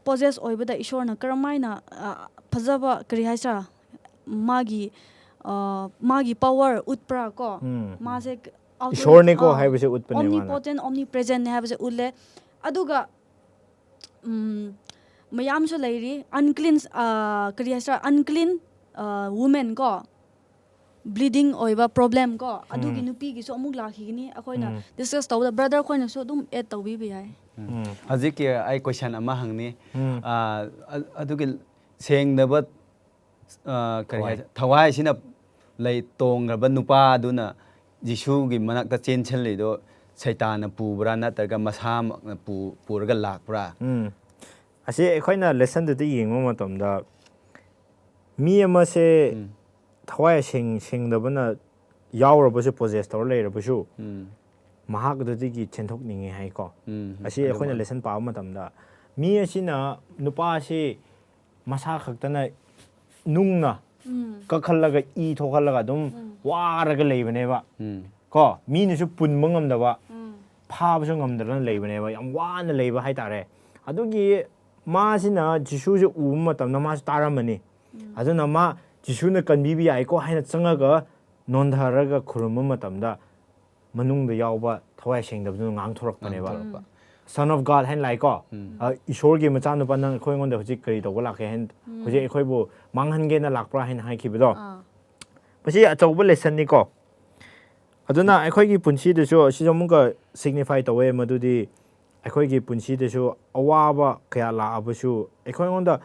ꯄꯣꯖꯦꯁ ꯑꯣꯏꯕꯗ ꯏꯁꯣꯔꯅ ꯀꯔꯝꯍꯥꯏꯅ, ꯑ, ꯐꯖꯕ, ꯀꯔꯤ ꯍꯥꯏꯁꯤꯔꯥ, ꯃꯥꯒꯤ, ꯑ, ꯃꯥꯒꯤ ꯄꯋꯥꯔ ꯎꯠꯄ꯭ꯔꯥ ꯀꯣ? ꯎꯝ꯫ ꯃꯥꯁꯦ ꯏꯁꯣꯔꯅꯤꯀꯣ ꯍꯥꯏꯕꯁꯦ ꯎꯠꯄꯅꯦ ꯃꯥꯅ꯫ ꯑꯣꯝꯅꯤꯄꯣꯇꯦꯟ, ꯑꯣꯝꯅꯤꯄ꯭ꯔꯦꯖꯦꯟꯅꯦ ꯍꯥꯏꯕꯁꯦ ꯎꯠꯂꯦ꯫ ꯑꯗꯨꯒ ꯎꯝ, ꯃꯌꯥꯝꯁꯨ ꯂꯩꯔꯤ꯫ ꯑꯟꯀ꯭ꯂꯤꯟ, ꯑ, ꯀꯔꯤ ꯍꯥꯏꯁꯤꯔꯥ, ꯑꯟꯀ꯭ꯂꯤꯟ ꯋꯨꯃꯦꯟ ꯀꯣ, ꯕ꯭ꯂꯤꯗꯤꯡ ꯑꯣꯏꯕ ꯄ꯭ꯔꯣꯕ꯭ꯂꯦꯝ ꯀꯣ, ꯑꯗꯨꯒꯤ ꯎꯝ꯫ ꯅꯨꯄꯤꯒꯤꯁꯨ ꯑꯃꯨꯛ ꯂꯥꯛꯈꯤꯒꯅꯤ꯫ ꯑꯩꯈꯣꯏꯅ ꯎꯝ꯫ ꯗꯤꯁꯀꯁ ꯇꯧꯕꯗ ꯕ꯭ꯔꯗꯔ ꯈꯣꯏꯅꯁꯨ ꯑꯗꯨꯝ ꯑꯦꯗ ꯇꯧꯕꯤꯕ ꯌꯥꯏ꯫ ꯎꯝ꯫ ꯍꯧꯖꯤꯛꯀꯤ ꯑꯩ ꯀꯣꯏꯁꯟ ꯑꯃ ꯍꯪꯅꯤ꯫ ꯎꯝ꯫ ꯑ, ꯑ-, ꯑꯗꯨꯒꯤ ꯁꯦꯡꯗꯕ, ꯑ, ꯀꯔꯤ ꯊꯋꯥꯏ꯫ ꯍꯥꯏꯁꯦ, ꯊꯋꯥꯏꯁꯤꯅ ꯂꯩ ꯇꯣꯡꯈ꯭ꯔꯕ ꯅꯨꯄꯥꯗꯨꯅ ꯖꯤꯁꯨꯒꯤ ꯃꯅꯥꯛꯇ ꯆꯦꯟꯁꯤꯜꯂꯤꯗꯣ ꯁꯩꯇꯥꯟꯅ ꯄꯨꯕ꯭ꯔꯥ ꯅꯠꯇ꯭ꯔꯒ ꯃꯁꯥꯃꯛꯅ ꯄꯨ-, ꯄꯨꯔꯒ ꯂꯥꯛꯄ꯭ꯔꯥ? ꯎꯝ꯫ ꯑꯁꯤ ꯑꯩꯈꯣꯏꯅ ꯂꯦꯁꯟꯗꯨꯗ ꯌꯦꯡꯕ ꯃꯇꯝꯗ ꯃꯤ ꯑꯃꯁꯦ ꯎꯝ꯫ ꯊꯋꯥꯏ ꯑꯁꯦꯡ-, ꯁꯦꯡꯗꯕꯅ ꯌꯥꯎꯔꯕꯁꯨ, ꯄꯣꯖꯦꯁ ꯇꯧꯔ ꯂꯩꯔꯕꯁꯨ, ꯎꯝ꯫ ꯃꯍꯥꯛ ꯑꯗꯨꯗꯒꯤ ꯆꯦꯟꯊꯣꯛꯅꯤꯡꯉꯦ ꯍꯥꯏꯀꯣ꯫ ꯎꯝ, ꯑꯁꯤ ꯑꯩꯈꯣꯏꯅ ꯑꯗꯨꯃꯛ꯫ ꯂꯦꯁꯟ ꯄꯥꯕ ꯃꯇꯝꯗ ꯃꯤ ꯑꯁꯤꯅ, ꯅꯨꯄꯥ ꯑꯁꯤ ꯃꯁꯥ ꯈꯛꯇꯅ ꯅꯨꯡꯅ ꯎꯝ. ꯀꯛꯍꯜꯂꯒ ꯏ ꯊꯣꯛꯍꯜꯂꯒ ꯑꯗꯨꯝ ꯎꯝ. ꯋꯥꯔꯒ ꯂꯩꯕꯅꯦꯕ꯫ ꯎꯝ. ꯀꯣ, ꯃꯤꯅꯁꯨ ꯄꯨꯟꯕ ꯉꯝꯗꯕ, ꯎꯝ. ꯐꯥꯕꯁꯨ ꯉꯝꯗꯅ ꯂꯩꯕꯅꯦꯕ, ꯌꯥꯝ ꯋꯥꯅ ꯂꯩꯕ ꯍꯥꯏꯇꯥꯔꯦ꯫ ꯑꯗꯨꯒꯤ ꯃꯥꯁꯤꯅ ꯖꯤꯁꯨꯁꯦ ꯎꯕ ꯃꯇꯝꯗ ꯃꯥꯁꯨ ꯇꯥꯔꯝꯃꯅꯤ꯫ ꯎꯝ. ꯑꯗꯨꯅ ꯃꯥ ꯖꯤꯁꯨꯅ ꯀꯟꯕꯤꯕ ꯌꯥꯏꯀꯣ ꯍꯥꯏꯅ ꯆꯪꯉꯒ ꯅꯣꯟꯊꯔꯒ ꯈꯨꯔꯨꯝꯕ ꯃꯇꯝꯗ ꯃꯅꯨꯡꯗ ꯌꯥꯎꯕ ꯊꯋꯥꯏ ꯁꯦꯡꯗꯕꯗꯨꯅ ꯉꯥꯡꯊꯣꯔꯛꯄꯅꯦꯕ꯫ ꯉꯥꯡꯊꯣꯔꯛꯄ꯫ Son of God ꯍꯥꯏꯅ ꯂꯥꯛꯏꯀꯣ꯫ ꯎꯝ. ꯑ, ꯏꯁꯣꯔꯒꯤ ꯃꯆꯥꯅꯨꯄꯥ, ꯅꯪ ꯑꯩꯈꯣꯏꯉꯣꯟꯗ ꯍꯧꯖꯤꯛ ꯀꯔꯤ ꯇꯧꯕ ꯂꯥꯛꯀꯦ ꯍꯥꯏꯅ, ꯎꯝ. ꯍꯧꯖꯤꯛ ꯑꯩꯈꯣꯏꯕꯨ ꯃꯥꯡꯍꯟꯒꯦꯅ ꯂꯥꯛꯄ꯭ꯔꯥ ꯍꯥꯏꯅ ꯍꯥꯏꯈꯤꯕꯗꯣ꯫ ꯑꯥ. ꯃꯁꯤ ꯑꯆꯧꯕ ꯂꯦꯁꯟꯅꯤꯀꯣ꯫ ꯑꯗꯨꯅ ꯑꯩꯈꯣꯏꯒꯤ ꯄꯨꯟꯁꯤꯗꯁꯨ ꯑꯁꯤꯁꯨ ꯑꯃꯨꯛꯀ signify ꯇꯧꯋꯦ, ꯃꯗꯨꯗꯤ ꯑꯩꯈꯣꯏꯒꯤ ꯄꯨꯟꯁꯤꯗꯁꯨ ꯑꯋꯥꯕ ꯀꯌꯥ ꯂꯥꯛꯑꯕꯁꯨ, ꯑꯩꯈꯣꯏꯉꯣꯟꯗ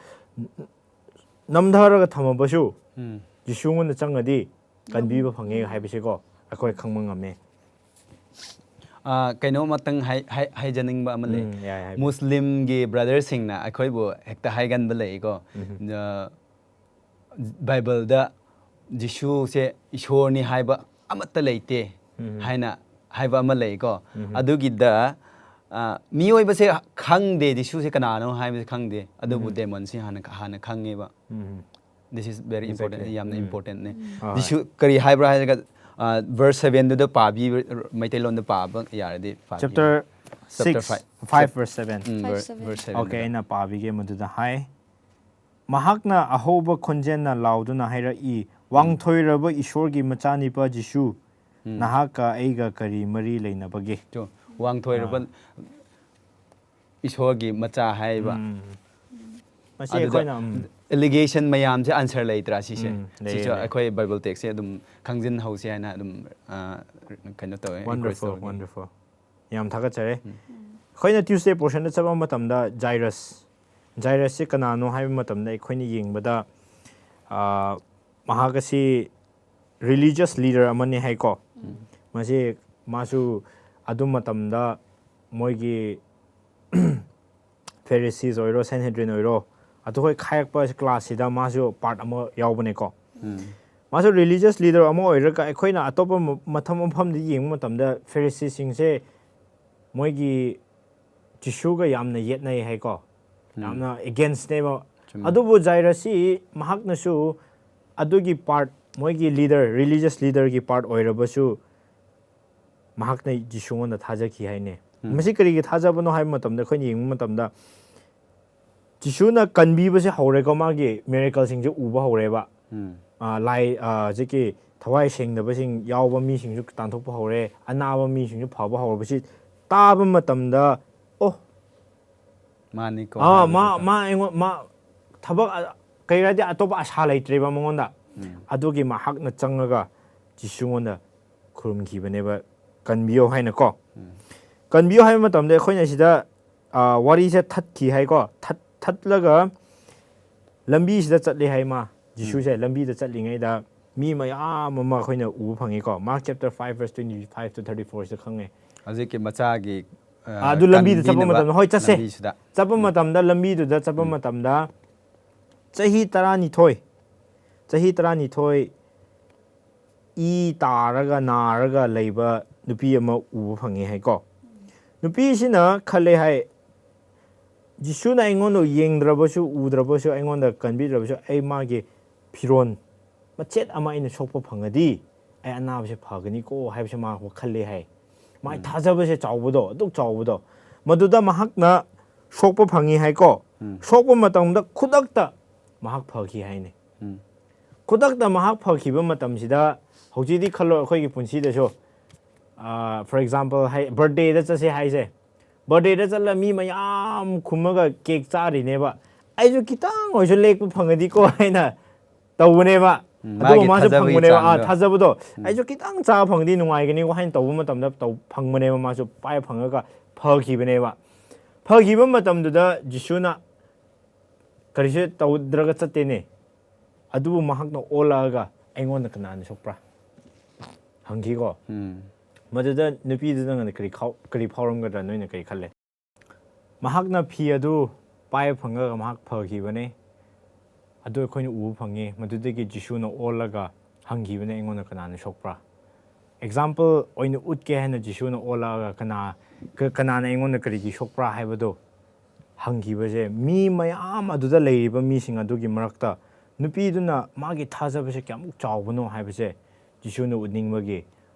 ꯅꯝꯊꯔꯒ ꯊꯝꯃꯕꯁꯨ, ꯎꯝ. ꯖꯤꯁꯨꯉꯣꯟꯗ ꯆꯪꯉꯗꯤ ꯀꯟꯕꯤꯕ ꯐꯪꯉꯦ ꯍꯥꯏꯕꯁꯤꯀꯣ ꯑꯩꯈꯣꯏ ꯈꯪꯕ ꯉꯝꯃꯦ꯫ ꯑꯥ, ꯀꯩꯅꯣꯃꯇꯪ ꯍꯥꯏ-, ꯍꯥꯏ-, ꯍꯥꯏꯖꯅꯤꯡꯕ ꯑꯃ ꯂꯩ꯫ ꯎꯝ, ꯌꯥꯏ, ꯍꯥꯏꯕꯤꯌꯨ꯫ ꯃꯨꯁꯂꯤꯝꯒꯤ ꯕ꯭ꯔꯗꯔꯁꯤꯡꯅ ꯑꯩꯈꯣꯏꯕꯨ ꯍꯦꯛꯇ ꯍꯥꯏꯒꯟꯕ ꯂꯩꯀꯣ꯫ ꯎꯝ. ꯑ, ꯕꯥꯏꯕꯜꯗ ꯖꯤꯁꯨꯁꯦ ꯏꯁꯣꯔꯅꯤ ꯍꯥꯏꯕ ꯑꯃꯠꯇ ꯂꯩꯇꯦ ꯎꯝ. ꯍꯥꯏꯅ ꯍꯥꯏꯕ ꯑꯃ ꯂꯩꯀꯣ꯫ ꯎꯝ. ꯑꯗꯨꯒꯤꯗ, ꯑ, ꯃꯤꯑꯣꯏꯕꯁꯦ ꯈꯪꯗꯦ, ꯖꯤꯁꯨꯁꯦ ꯀꯅꯥꯅꯣ ꯍꯥꯏꯕꯁꯦ ꯈꯪꯗꯦ, ꯑꯗꯨꯕꯨ ꯎꯝ. ꯗꯦꯃꯣꯟꯁꯤ ꯍꯥꯟꯅ, ꯍꯥꯟꯅ ꯈꯪꯉꯦꯕ꯫ ꯎꯝ. This is very important, Exactly. ꯌꯥꯝꯅ ꯎꯝ. important ꯅꯦ꯫ ꯍꯣꯏ. ꯖꯤꯁꯨ ꯀꯔꯤ ꯍꯥꯏꯕ꯭ꯔꯥ ꯍꯥꯏꯔꯒ, ꯑ, verse seven ꯗꯨꯗ ꯄꯥꯕꯤ, ꯃꯩꯇꯩꯂꯣꯟꯗ ꯄꯥꯕ ꯌꯥꯔꯗꯤ ꯄꯥꯕꯤꯌꯨ꯫ Chapter Chapter six, five. five verse seven. ꯎꯝ, Five ver-, seven. verse seven Okay, ꯗꯨꯗ꯫ ꯑꯩꯅ ꯄꯥꯕꯤꯒꯦ ꯃꯗꯨꯗ ꯍꯥꯏ꯫ ꯃꯍꯥꯛꯅ ꯑꯍꯧꯕ ꯈꯣꯟꯖꯦꯜꯅ ꯂꯥꯎꯗꯨꯅ ꯍꯥꯏꯔꯛꯏ, "ꯋꯥꯡꯊꯣꯏꯔꯕ ꯏꯁꯣꯔꯒꯤ ꯃꯆꯥꯅꯤꯄꯥ ꯖꯤꯁꯨ, ꯎꯝ. ꯅꯍꯥꯛꯀ ꯑꯩꯒ ꯀꯔꯤ ꯃꯔꯤ ꯂꯩꯅꯕꯒꯦ?" ꯆꯣ, ꯋꯥꯡꯊꯣꯏꯔꯕ ꯑꯥ. ꯏꯁꯣꯔꯒꯤ ꯃꯆꯥ ꯍꯥꯏꯕ꯫ ꯎꯝ. ꯃꯁꯤ ꯑꯗꯨꯗ ꯑꯩꯈꯣꯏꯅ, ꯎꯝ. allegation ꯃꯌꯥꯝꯁꯦ answer ꯂꯩꯇ꯭ꯔꯥ ꯁꯤꯁꯦ? ꯎꯝ, ꯂꯩꯌꯦ, ꯁꯤꯁꯨ ꯂꯩꯌꯦ꯫ ꯑꯩꯈꯣꯏ Bible text ꯁꯦ ꯑꯗꯨꯝ ꯈꯪꯖꯤꯟꯍꯧꯁꯦ ꯍꯥꯏꯅ ꯑꯗꯨꯝ, ꯑ, ꯀꯩꯅꯣ ꯇꯧꯋꯦ, encourage Wonderful, ꯇꯧꯋꯦ꯫ Wonderful. ꯌꯥꯝ ꯊꯥꯒꯠꯆꯔꯤ꯫ ꯎꯝ. ꯑꯩꯈꯣꯏꯅ Tuesday portion ꯗ ꯆꯠꯄ ꯃꯇꯝꯗ ꯖꯥꯏꯔꯁ, ꯖꯥꯏꯔꯁꯁꯤ ꯀꯅꯥꯅꯣ ꯍꯥꯏꯕ ꯃꯇꯝꯗ ꯑꯩꯈꯣꯏꯅ ꯌꯦꯡꯕꯗ, ꯑ, ꯃꯍꯥꯛ ꯑꯁꯤ religious leader ꯑꯃꯅꯤ ꯍꯥꯏꯀꯣ꯫ ꯎꯝ. ꯃꯁꯤ, ꯃꯥꯁꯨ ꯑꯗꯨ ꯃꯇꯝꯗ ꯃꯣꯏꯒꯤ Pharisees ꯑꯣꯏꯔꯣ, Sanhedrin ꯑꯣꯏꯔꯣ, ꯑꯗꯨꯈꯣꯏ ꯈꯥꯏꯔꯛꯄ class ꯁꯤꯗ ꯃꯥꯁꯨ part ꯑꯃ ꯌꯥꯎꯕꯅꯦꯀꯣ꯫ ꯎꯝ. ꯃꯥꯁꯨ religious leader ꯑꯃ ꯑꯣꯏꯔꯒ ꯑꯩꯈꯣꯏꯅ ꯑꯇꯣꯞꯄ ꯃ- ꯃꯊꯝ ꯃꯐꯝꯗ ꯌꯦꯡꯕ ꯃꯇꯝꯗ ꯐꯦꯔꯤꯁꯤꯁꯤꯡꯁꯦ ꯃꯣꯏꯒꯤ ꯖꯤꯁꯨꯒ ꯌꯥꯝꯅ ꯌꯦꯠꯅꯩ ꯍꯥꯏꯀꯣ, ꯌꯥꯝꯅ againstꯅꯦꯕ꯫ ꯆꯨꯝꯃꯦ꯫ ꯑꯗꯨꯕꯨ ꯖꯥꯏꯔꯁꯁꯤ ꯃꯍꯥꯛꯅꯁꯨ ꯑꯗꯨꯒꯤ part, ꯃꯣꯏꯒꯤ leader, religious leaderꯒꯤ part ꯑꯣꯏꯔꯕꯁꯨ ꯃꯍꯥꯛꯅ ꯖꯤꯁꯨꯉꯣꯟꯗ ꯊꯥꯖꯈꯤ ꯍꯥꯏꯅꯦ꯫ ꯃꯁꯤ ꯀꯔꯤꯒꯤ ꯊꯥꯖꯕꯅꯣ ꯍꯥꯏꯕ ꯃꯇꯝꯗ ꯑꯩꯈꯣꯏꯅ ꯌꯦꯡꯕ ꯃꯇꯝꯗ ꯖꯤꯁꯨꯅ ꯀꯟꯕꯤꯕꯁꯦ ꯍꯧꯔꯦꯀꯣ, ꯃꯥꯒꯤ miracleꯁꯤꯡꯁꯦ ꯎꯕ ꯍꯧꯔꯦꯕ꯫ ꯎꯝ꯫ ꯑ, ꯂꯥꯏ ꯑ, ꯍꯧꯖꯤꯛꯀꯤ ꯊꯋꯥꯏ ꯁꯦꯡꯗꯕꯁꯤꯡ ꯌꯥꯎꯕ ꯃꯤꯁꯤꯡꯁꯨ ꯇꯥꯟꯊꯣꯛꯄ ꯍꯧꯔꯦ, ꯑꯅꯥꯕ ꯃꯤꯁꯤꯡꯁꯨ ꯐꯕ ꯍꯧꯔꯕꯁꯤ ꯇꯥꯕ ꯃꯇꯝꯗ, ꯑꯣ, ꯃꯥꯅꯤꯀꯣ ꯑꯥ, ꯃꯥ ꯍꯥꯏꯕꯗꯣ꯫ ꯃꯥ ꯑꯩꯉꯣꯟ ꯃꯥ ꯊꯕꯛ ꯑ, ꯀꯩ ꯍꯥꯏꯗꯤ ꯑꯇꯣꯞꯄ ꯑꯁꯥ ꯂꯩꯇ꯭ꯔꯦꯕ ꯃꯉꯣꯟꯗ꯫ ꯎꯝ꯫ ꯑꯗꯨꯒꯤ ꯃꯍꯥꯛꯅ ꯆꯪꯉꯒ ꯖꯤꯁꯨꯉꯣꯟꯗ ꯈꯨꯔꯨꯝꯈꯤꯕꯅꯦꯕ, ꯀꯟꯕꯤꯌꯣ ꯍꯥꯏꯅꯀꯣ꯫ ꯎꯝ꯫ ꯀꯟꯕꯤꯌꯣ ꯍꯥꯏꯕ ꯃꯇꯝꯗ ꯑꯩꯈꯣꯏꯅ ꯁꯤꯗ ꯑ, ꯋꯥꯔꯤꯁꯦ ꯊꯠꯈꯤ ꯍꯥꯏꯀꯣ꯫ ꯊꯠ ꯊꯠꯂꯒ ꯂꯝꯕꯤꯁꯤꯗ ꯆꯠꯂꯤ ꯍꯥꯏ ꯃꯥ꯫ ꯖꯤꯁꯨꯁꯦ ꯂꯝꯕꯤꯗ ꯆꯠꯂꯤꯉꯩꯗ ꯃꯤ ꯃꯌꯥꯝ ꯑꯃ ꯑꯩꯈꯣꯏꯅ ꯎꯕ ꯐꯪꯉꯤꯀꯣ꯫ Mark chapter five verse twenty five to thirty four ꯁꯤꯗ ꯈꯪꯉꯦ꯫ ꯍꯧꯖꯤꯛꯀꯤ ꯃꯆꯥꯒꯤ ꯑ, ꯑꯗꯨ ꯂꯝꯕꯤꯗ ꯆꯠꯄ ꯀꯟꯕꯤꯅꯕ ꯃꯇꯝꯗ, ꯍꯣꯏ, ꯆꯠꯁꯦ꯫ ꯂꯝꯕꯤꯁꯤꯗ꯫ ꯆꯠꯄ ꯃꯇꯝꯗ, ꯂꯝꯕꯤꯗꯨꯗ ꯆꯠꯄ ꯃꯇꯝꯗ ꯆꯍꯤ ꯇꯔꯥꯅꯤꯊꯣꯏ, ꯆꯍꯤ ꯇꯔꯥꯅꯤꯊꯣꯏ ꯏ ꯇꯥꯔꯒ ꯅꯥꯔꯒ ꯂꯩꯕ ꯅꯨꯄꯤ ꯑꯃ ꯎꯕ ꯐꯪꯉꯦ ꯍꯥꯏꯀꯣ꯫ ꯅꯨꯄꯤꯁꯤꯅ ꯈꯜꯂꯦ ꯍꯥꯏ, "ꯖꯤꯁꯨꯅ ꯑꯩꯉꯣꯟꯗ ꯌꯦꯡꯗ꯭ꯔꯕꯁꯨ, ꯎꯗ꯭ꯔꯕꯁꯨ, ꯑꯩꯉꯣꯟꯗ ꯀꯟꯕꯤꯗ꯭ꯔꯕꯁꯨ, ꯑꯩ ꯃꯥꯒꯤ ꯐꯤꯔꯣꯟ ꯃꯆꯦꯠ ꯑꯃ ꯑꯩꯅ ꯁꯣꯛꯄ ꯐꯪꯉꯗꯤ ꯑꯩ ꯑꯅꯥꯕꯁꯦ ꯐꯒꯅꯤꯀꯣ" ꯍꯥꯏꯕꯁꯦ ꯃꯥ ꯋꯥꯈꯜ ꯂꯩ ꯍꯥꯏ꯫ ꯃꯥꯒꯤ ꯊꯥꯖꯕꯁꯦ ꯆꯥꯎꯕꯗꯣ, ꯑꯗꯨꯛ ꯆꯥꯎꯕꯗꯣ꯫ ꯃꯗꯨꯗ ꯃꯍꯥꯛꯅ ꯁꯣꯛꯄ ꯐꯪꯉꯤ ꯍꯥꯏꯀꯣ꯫ ꯎꯝ꯫ ꯁꯣꯛꯄ ꯃꯇꯝꯗ ꯈꯨꯗꯛꯇ ꯃꯍꯥꯛ ꯐꯈꯤ ꯍꯥꯏꯅꯤ꯫ ꯎꯝ꯫ ꯈꯨꯗꯛꯇ ꯃꯍꯥꯛ ꯐꯈꯤꯕ ꯃꯇꯝꯁꯤꯗ, ꯍꯧꯖꯤꯛꯇꯤ ꯈꯜꯂꯣ, ꯑꯩꯈꯣꯏꯒꯤ ꯄꯨꯟꯁꯤꯗꯁꯨ, for example, ꯍꯥꯏ, birthdayꯗ ꯆꯠꯁꯦ ꯍꯥꯏꯁꯦ꯫ Birthdayꯗ ꯆꯠꯂ ꯃꯤ ꯃꯌꯥꯝ ꯈꯨꯝꯃꯒ cake ꯆꯥꯔꯤꯅꯦꯕ꯫ ꯑꯩꯁꯨ ꯈꯤꯇꯪ ꯑꯣꯏꯁꯨ ꯂꯦꯛꯄ ꯐꯪꯉꯗꯤꯀꯣ ꯍꯥꯏꯅ ꯇꯧꯕꯅꯦꯕ꯫ ꯎꯝ, ꯑꯗꯨꯒ ꯃꯥꯒꯤ ꯃꯥꯁꯨ ꯊꯥꯖꯕꯒꯤ ꯐꯪꯕꯅꯦꯕ꯫ ꯑꯥ, ꯆꯥꯡꯗꯣ꯫ ꯊꯥꯖꯕꯗꯣ꯫ "ꯑꯩꯁꯨ ꯈꯤꯇꯪ ꯆꯥꯕ ꯐꯪꯉꯗꯤ ꯅꯨꯡꯉꯥꯏꯒꯅꯤꯀꯣ" ꯍꯥꯏꯅ ꯇꯧꯕ ꯃꯇꯝꯗ ꯇꯧ-, ꯐꯪꯕꯅꯦꯕ꯫ ꯃꯥꯁꯨ ꯄꯥꯏꯕ ꯐꯪꯉꯒ ꯐꯈꯤꯕꯅꯦꯕ꯫ ꯐꯈꯤꯕ ꯃꯇꯝꯗꯨꯗ ꯖꯤꯁꯨꯅ ꯀꯔꯤꯁꯨ ꯇꯧꯗ꯭ꯔꯒ ꯆꯠꯇꯦꯅꯦ꯫ ꯑꯗꯨꯕꯨ ꯃꯍꯥꯛꯅ ꯑꯣꯜꯂꯛꯑꯒ, "ꯑꯩꯉꯣꯟꯗ ꯀꯅꯥꯅ ꯁꯣꯛꯄ꯭ꯔꯥ?" ꯍꯪꯈꯤꯀꯣ꯫ ꯎꯝ꯫ ꯃꯗꯨꯗ ꯅꯨꯄꯤꯗꯨꯗ ꯅꯪꯅ ꯀꯔꯤ ꯈꯥꯎ-, ꯀꯔꯤ ꯐꯥꯎꯔꯝꯒꯗ꯭ꯔꯥ, ꯅꯣꯏꯅ ꯀꯔꯤ ꯈꯜꯂꯦ? ꯃꯍꯥꯛꯅ ꯐꯤ ꯑꯗꯨ ꯄꯥꯏꯕ ꯐꯪꯉꯒ ꯃꯍꯥꯛ ꯐꯈꯤꯕꯅꯦ꯫ ꯑꯗꯨ ꯑꯩꯈꯣꯏꯅ ꯎꯕ ꯐꯪꯉꯤ꯫ ꯃꯗꯨꯗꯒꯤ ꯖꯤꯁꯨꯅ ꯑꯣꯜꯂꯒ ꯍꯪꯈꯤꯕꯅꯦ ꯑꯩꯉꯣꯟꯗ ꯀꯅꯥꯅ ꯁꯣꯛꯄ꯭ꯔꯥ꯫ ꯑꯦꯛꯖꯥꯝꯄꯜ ꯑꯣꯏꯅ ꯎꯠꯀꯦ ꯍꯥꯏꯅ ꯖꯤꯁꯨꯅ ꯑꯣꯜꯂꯛꯑꯒ ꯀꯅꯥ ꯀ- ꯀꯅꯥꯅ ꯑꯩꯉꯣꯟꯗ ꯀꯔꯤꯒꯤ ꯁꯣꯛꯄ꯭ꯔꯥ ꯍꯥꯏꯕꯗꯣ ꯍꯪꯈꯤꯕꯁꯦ, ꯃꯤ ꯃꯌꯥꯝ ꯑꯗꯨꯗ ꯂꯩꯔꯤꯕ ꯃꯤꯁꯤꯡ ꯑꯗꯨꯒꯤ ꯃꯔꯛꯇ ꯅꯨꯄꯤꯗꯨꯅ ꯃꯥꯒꯤ ꯊꯥꯖꯕꯁꯦ ꯀꯌꯥꯃꯨꯛ ꯆꯥꯎꯕꯅꯣ ꯍꯥꯏꯕꯁꯦ ꯖꯤꯁꯨꯅ ꯎꯠꯅꯤꯡꯕꯒꯤ,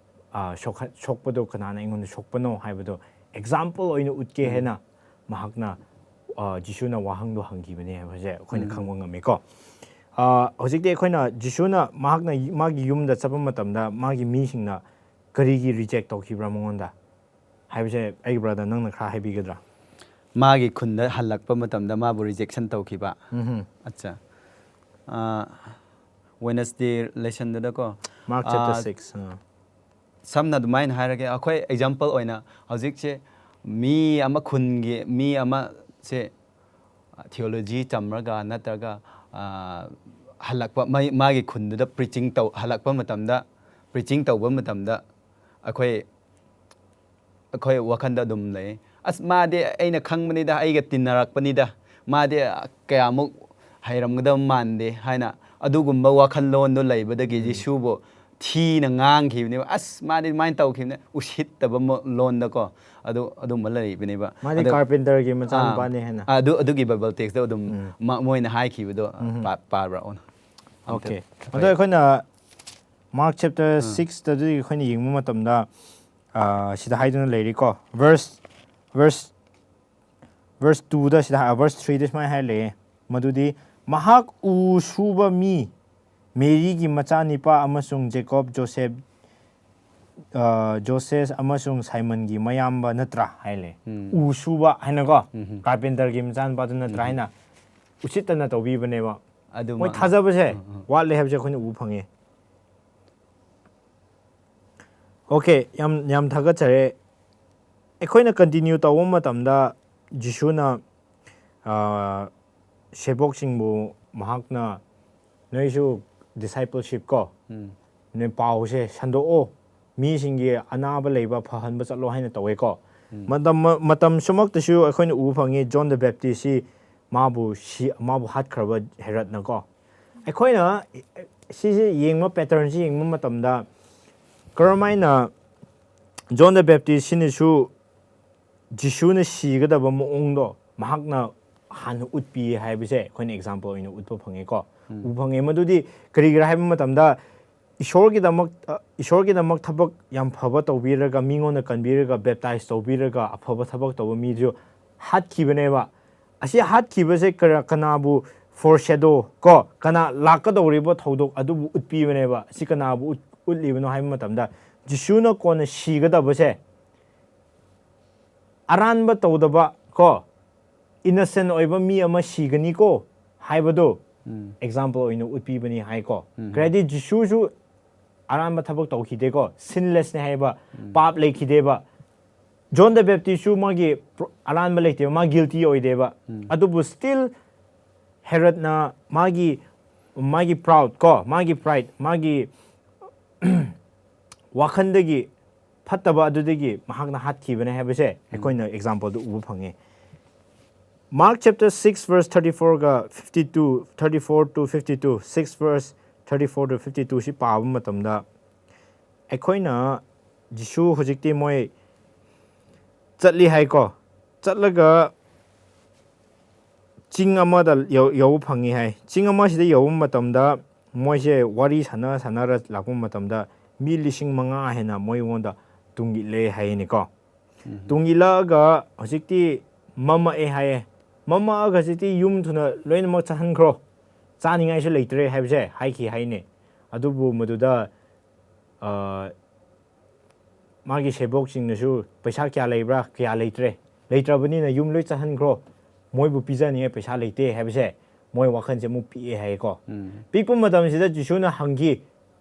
ꯑ, ꯁꯣꯛꯍ- ꯁꯣꯛꯄꯗꯣ ꯀꯅꯥꯅ ꯑꯩꯉꯣꯟꯗ ꯁꯣꯛꯄꯅꯣ ꯍꯥꯏꯕꯗꯣ ꯑꯦꯛꯖꯥꯝꯄꯜ ꯑꯣꯏꯅ ꯎꯠꯀꯦ ꯍꯥꯏꯅ ꯃꯍꯥꯛꯅ, ꯑ, ꯖꯤꯁꯨꯅ ꯋꯥꯍꯪꯗꯣ ꯍꯪꯈꯤꯕꯅꯦ ꯍꯥꯏꯕꯁꯦ ꯑꯩꯈꯣꯏꯅ ꯈꯪꯕ ꯉꯝꯃꯤꯀꯣ꯫ ꯑ, ꯍꯧꯖꯤꯛꯇꯤ ꯑꯩꯈꯣꯏꯅ ꯖꯤꯁꯨꯅ ꯃꯍꯥꯛꯅ ꯃꯥꯒꯤ ꯌꯨꯝꯗ ꯆꯠꯄ ꯃꯇꯝꯗ ꯃꯥꯒꯤ ꯃꯤꯁꯤꯡꯅ ꯀꯔꯤꯒꯤ ꯔꯤꯖꯦꯛ ꯇꯧꯈꯤꯕ꯭ꯔꯥ ꯃꯉꯣꯟꯗ ꯍꯥꯏꯕꯁꯦ, ꯑꯩꯒꯤ ꯕ꯭ꯔꯗꯔ, ꯅꯪꯅ ꯈꯔ ꯍꯥꯏꯕꯤꯒꯗ꯭ꯔꯥ? ꯃꯥꯒꯤ ꯈꯨꯟꯗ ꯍꯜꯂꯛꯄ ꯃꯇꯝꯗ ꯃꯥꯕꯨ ꯔꯤꯖꯦꯛꯁꯟ ꯇꯧꯈꯤꯕ꯫ ꯎꯝ꯫ ꯑꯠꯆꯥ꯫ ꯋꯦꯅꯁꯗꯦ ꯂꯦꯁꯟꯗꯨꯗꯀꯣ, Mark ꯑ, chapter six. ꯑ꯫ ꯁꯝꯅ ꯑꯗꯨꯃꯥꯏꯅ ꯍꯥꯏꯔꯒꯦ, ꯑꯩꯈꯣꯏ ꯑꯦꯛꯖꯥꯝꯄꯜ ꯑꯣꯏꯅ ꯍꯧꯖꯤꯛꯁꯦ ꯃꯤ ꯑꯃ, ꯈꯨꯟꯒꯤ ꯃꯤ ꯑꯃꯁꯦ ꯊꯤꯑꯣꯂꯣꯖꯤ ꯇꯝꯔꯒ ꯅꯠꯇ꯭ꯔꯒ, ꯑ, ꯍꯜꯂꯛꯄ, ꯃꯥꯒꯤ ꯈꯨꯟꯗꯨꯗ ꯄ꯭ꯔꯤꯆꯤꯡ ꯇꯧ ꯍꯜꯂꯛꯄ ꯃꯇꯝꯗ, ꯄ꯭ꯔꯤꯆꯤꯡ ꯇꯧꯕ ꯃꯇꯝꯗ ꯑꯩꯈꯣꯏ ꯑꯩꯈꯣꯏ ꯋꯥꯈꯟꯗ ꯑꯗꯨꯝ ꯂꯩ꯫ "ꯑꯁ, ꯃꯥꯗꯤ ꯑꯩꯅ ꯈꯪꯕꯅꯤꯗ, ꯑꯩꯒ ꯇꯤꯟꯅꯔꯛꯄꯅꯤꯗ, ꯃꯥꯗꯤ ꯀꯌꯥꯃꯨꯛ ꯍꯩꯔꯝꯒꯗꯕ ꯃꯥꯟꯗꯦ" ꯍꯥꯏꯅ ꯑꯗꯨꯒꯨꯝꯕ ꯋꯥꯈꯜꯂꯣꯟꯗꯣ ꯂꯩꯕꯗꯒꯤ ꯖꯤꯁꯨꯕꯨ ꯊꯤꯅ ꯉꯥꯡꯈꯤꯕꯅꯦꯕ꯫ "ꯑꯁ, ꯃꯥꯗꯤ ꯑꯗꯨꯃꯥꯏꯅ ꯇꯧꯈꯤꯕꯅꯦ", ꯎꯁꯤꯠꯇꯕ ꯃ- ꯂꯣꯟꯗꯀꯣ, ꯑꯗꯨ ꯑꯗꯨꯝꯕ ꯂꯩꯕꯅꯦꯕ꯫ ꯃꯥꯗꯤ ꯑꯗꯣ- ꯀꯥꯔꯄꯦꯟꯇꯔꯒꯤ ꯑꯥ, ꯃꯆꯥꯅꯨꯄꯥꯅꯦ ꯍꯥꯏꯅ꯫ ꯑꯗꯨ ꯑꯗꯨꯒꯤ ꯕꯥꯏꯕꯜ ꯇꯦꯛꯁꯇ ꯑꯗꯨꯝ ꯃ- ꯃꯣꯏꯅ ꯍꯥꯏꯈꯤꯕꯗꯣ ꯄꯥ- ꯄꯥꯕ꯭ꯔꯥ? ꯑꯣ꯫ ꯑꯣꯀꯦ꯫ ꯑꯝꯇ- ꯑꯗꯣ ꯑꯩꯈꯣꯏꯅ ꯃꯥꯔꯛ ꯆꯦꯞꯇꯔ ꯁꯤꯛꯁꯇꯗꯤ ꯑꯩꯈꯣꯏꯅ ꯌꯦꯡꯕ ꯃꯇꯝꯗ, ꯑ, ꯁꯤꯗ ꯍꯥꯏꯗꯨꯅ ꯂꯩꯔꯤꯀꯣ, ꯚꯔꯁ ꯚꯔꯁ ꯚꯔꯁ ꯇꯨꯗ ꯁꯤꯗ ꯍꯥꯏ- ꯚꯔꯁ ꯊ꯭ꯔꯤꯗ ꯁꯨꯃꯥꯏꯅ ꯍꯥꯏꯔ ꯂꯩꯌꯦ, ꯃꯗꯨꯗꯤ, "ꯃꯍꯥꯛ ꯎ ꯁꯨꯕ ꯃꯤ, ꯃꯦꯔꯤꯒꯤ ꯃꯆꯥꯅꯤꯄꯥ ꯑꯃꯁꯨꯡ ꯖꯦꯀꯣꯕ, ꯖꯣꯁꯦꯐ, ꯑ, ꯖꯣꯁꯦꯐ ꯑꯃꯁꯨꯡ ꯁꯥꯏꯃꯟꯒꯤ ꯃꯌꯥꯝꯕ ꯅꯠꯇ꯭ꯔꯥ?" ꯍꯥꯏ ꯂꯩ꯫ ꯎ ꯁꯨꯕ ꯍꯥꯏꯅꯀꯣ, ꯀꯥꯔꯄꯦꯟꯇꯔꯒꯤ ꯃꯆꯥꯅꯨꯄꯥꯗꯨ ꯅꯠꯇ꯭ꯔꯥ ꯍꯥꯏꯅ ꯎꯁꯤꯠꯇꯅ ꯇꯧꯕꯤꯕꯅꯦꯕ꯫ ꯃꯣꯏ ꯑꯗꯨꯃꯛꯅꯤ꯫ ꯊꯥꯖꯕꯁꯦ ꯋꯥꯠꯂꯦ ꯍꯥꯏꯕꯁꯦ ꯑꯩꯈꯣꯏꯅ ꯎꯕ ꯐꯪꯉꯦ꯫ ꯑꯣꯀꯦ, ꯌꯥꯝ, ꯌꯥꯝ ꯊꯥꯒꯠꯆꯔꯦ꯫ ꯑꯩꯈꯣꯏꯅ ꯀꯟꯇꯤꯅ꯭ꯌꯨ ꯇꯧꯕ ꯃꯇꯝꯗ ꯖꯤꯁꯨꯅ, ꯑ, ꯁꯦꯕꯣꯛꯁꯤꯡꯕꯨ ꯃꯍꯥꯛꯅ, "ꯅꯣꯏꯁꯨ ꯗꯤꯁꯥꯏꯄꯜꯁꯤꯞ ꯀꯣ, ꯅꯣꯏ ꯄꯥꯎꯁꯦ ꯁꯟꯗꯣꯛꯑꯣ, ꯃꯤꯁꯤꯡꯒꯤ ꯑꯅꯥꯕ ꯂꯩꯕ ꯐꯍꯟꯕ ꯆꯠꯂꯣ" ꯍꯥꯏꯅ ꯇꯧꯋꯦꯀꯣ꯫ ꯃꯇꯝ, ꯃꯇꯝ ꯁꯨꯃꯛꯇꯁꯨ ꯑꯩꯈꯣꯏꯅ ꯎꯕ ꯐꯪꯉꯤ, ꯖꯣꯟ ꯗ ꯕꯦꯞꯇꯤꯁꯁꯤ ꯃꯥꯕꯨ ꯁꯤ-, ꯃꯥꯕꯨ ꯍꯥꯠꯈ꯭ꯔꯕ ꯍꯦꯔꯠꯅꯀꯣ꯫ ꯑꯩꯈꯣꯏꯅ ꯁꯤꯁꯦ ꯌꯦꯡꯕ, patternꯁꯤ ꯌꯦꯡꯕ ꯃꯇꯝꯗ, ꯀꯔꯝꯍꯥꯏꯅ John the Baptist ꯁꯤꯅꯁꯨ ꯖꯤꯁꯨꯅ ꯁꯤꯒꯗꯕ ꯃꯑꯣꯡꯗꯣ ꯃꯍꯥꯛꯅ ꯍꯥꯟꯅ ꯎꯠꯄꯤ ꯍꯥꯏꯕꯁꯦ ꯑꯩꯈꯣꯏꯅ example ꯑꯣꯏꯅ ꯎꯠꯄ ꯐꯪꯉꯦꯀꯣ꯫ ꯎꯕ ꯐꯪꯉꯦ꯫ ꯃꯗꯨꯗꯤ ꯀꯔꯤꯒꯤꯔꯥ ꯍꯥꯏꯕ ꯃꯇꯝꯗ, ꯏꯁꯣꯔꯒꯤꯗꯃꯛ, ꯑ, ꯏꯁꯣꯔꯒꯤꯗꯃꯛ ꯊꯕꯛ ꯌꯥꯝ ꯐꯕ ꯇꯧꯕꯤꯔꯒ, ꯃꯤꯉꯣꯟꯗ ꯀꯟꯕꯤꯔꯒ, baptize ꯇꯧꯕꯤꯔꯒ, ꯑꯐꯕ ꯊꯕꯛ ꯇꯧꯕ ꯃꯤꯁꯨ ꯍꯥꯠꯈꯤꯕꯅꯦꯕ꯫ ꯑꯁꯤ ꯍꯥꯠꯈꯤꯕꯁꯦ ꯀꯔ-, ꯀꯅꯥꯕꯨ foreshadow ꯀꯣ, ꯀꯅꯥ ꯂꯥꯛꯀꯗꯧꯔꯤꯕ ꯊꯧꯗꯣꯛ ꯑꯗꯨꯕꯨ ꯎꯠꯄꯤꯕꯅꯦꯕ꯫ ꯑꯁꯤ ꯀꯅꯥꯕꯨ ꯎꯠ-, ꯎꯠꯂꯤꯕꯅꯣ ꯍꯥꯏꯕ ꯃꯇꯝꯗ, ꯖꯤꯁꯨꯅ ꯀꯣꯟꯅ ꯁꯤꯒꯗꯕꯁꯦ ꯑꯔꯥꯟꯕ ꯇꯧꯗꯕ ꯀꯣ, innocent ꯑꯣꯏꯕ ꯃꯤ ꯑꯃ ꯁꯤꯒꯅꯤꯀꯣ ꯍꯥꯏꯕꯗꯣ example ꯑꯣꯏꯅ ꯎꯠꯄꯤꯕꯅꯤ ꯍꯥꯏꯀꯣ꯫ ꯀꯔꯤ ꯍꯥꯏꯗꯤ, ꯖꯤꯁꯨꯁꯨ ꯑꯔꯥꯟꯕ ꯊꯕꯛ ꯇꯧꯈꯤꯗꯦꯀꯣ, sinlessꯅꯦ ꯍꯥꯏꯕ, ꯄꯥꯞ ꯂꯩꯈꯤꯗꯦꯕ꯫ John the Baptistꯁꯨ ꯃꯥꯒꯤ pro-, ꯑꯔꯥꯟꯕ ꯂꯩꯇꯦꯕ, ꯃꯥ guilty ꯑꯣꯏꯗꯦꯕ꯫ ꯑꯗꯨꯕꯨ still ꯍꯦꯔꯣꯗꯅ ꯃꯥꯒꯤ, ꯃꯥꯒꯤ proud ꯀꯣ, ꯃꯥꯒꯤ pride, ꯃꯥꯒꯤ ꯋꯥꯈꯟꯗꯒꯤ ꯐꯠꯇꯕ ꯑꯗꯨꯗꯒꯤ ꯃꯍꯥꯛꯅ ꯍꯥꯠꯈꯤꯕꯅꯦ ꯍꯥꯏꯕꯁꯦ ꯑꯩꯈꯣꯏꯅ exampleꯗ ꯎꯕ ꯐꯪꯉꯦ꯫ Mark chapter six verse thirty fourꯒ fifty two, thirty four to fifty two, six verse thirty four to fifty two ꯁꯤ ꯄꯥꯕ ꯃꯇꯝꯗ, ꯑꯩꯈꯣꯏꯅ ꯖꯤꯁꯨ ꯍꯧꯖꯤꯛꯇꯤ ꯃꯣꯏ ꯆꯠꯂꯤ ꯍꯥꯏꯀꯣ, ꯆꯠꯂꯒ ꯆꯤꯡ ꯑꯃꯗ ꯌꯧ-, ꯌꯧꯕ ꯐꯪꯉꯤ ꯍꯥꯏ꯫ ꯆꯤꯡ ꯑꯃꯁꯤꯗ ꯌꯧꯕ ꯃꯇꯝꯗ ꯃꯣꯏꯁꯦ ꯋꯥꯔꯤ ꯁꯥꯟꯅ ꯁꯥꯟꯅꯔ ꯂꯥꯛꯄ ꯃꯇꯝꯗ ꯃꯤ ꯂꯤꯁꯤꯡ ꯃꯉꯥ ꯍꯦꯟꯅ ꯃꯣꯏꯉꯣꯟꯗ ꯇꯨꯡ ꯏꯜꯂꯦ ꯍꯥꯏꯅꯤꯀꯣ꯫ ꯇꯨꯡ ꯏꯜꯂꯛꯑꯒ ꯍꯧꯖꯤꯛꯇꯤ ꯃꯝꯃꯛꯑꯦ ꯍꯥꯏꯌꯦ꯫ ꯃꯝꯃꯛꯑꯒ ꯍꯧꯖꯤꯛꯇꯤ ꯌꯨꯝ ꯊꯨꯅ ꯂꯣꯏꯅꯃꯛ ꯆꯠꯍꯟꯈ꯭ꯔꯣ, ꯆꯥꯅꯤꯡꯉꯥꯏꯁꯨ ꯂꯩꯇ꯭ꯔꯦ ꯍꯥꯏꯕꯁꯦ ꯍꯥꯏꯈꯤ ꯍꯥꯏꯅꯦ꯫ ꯑꯗꯨꯕꯨ ꯃꯗꯨꯗ, ꯑ, ꯃꯥꯒꯤ ꯁꯦꯕꯣꯛꯁꯤꯡꯅꯁꯨ, "ꯄꯩꯁꯥ ꯀꯌꯥ ꯂꯩꯕ꯭ꯔꯥ?" "ꯀꯌꯥ ꯂꯩꯇ꯭ꯔꯦ꯫ ꯂꯩꯇ꯭ꯔꯕꯅꯤꯅ ꯌꯨꯝ ꯂꯣꯏ ꯆꯠꯍꯟꯈ꯭ꯔꯣ꯫ ꯃꯣꯏꯕꯨ ꯄꯤꯖꯅꯤꯡꯉꯥꯏ ꯄꯩꯁꯥ ꯂꯩꯇꯦ" ꯍꯥꯏꯕꯁꯦ ꯃꯣꯏ ꯋꯥꯈꯜꯁꯦ ꯑꯃꯨꯛ ꯄꯤꯛꯑꯦ ꯍꯥꯏꯌꯦꯀꯣ꯫ ꯄꯤꯛꯄ ꯃꯇꯝꯁꯤꯗ ꯖꯤꯁꯨꯅ ꯍꯪꯈꯤ,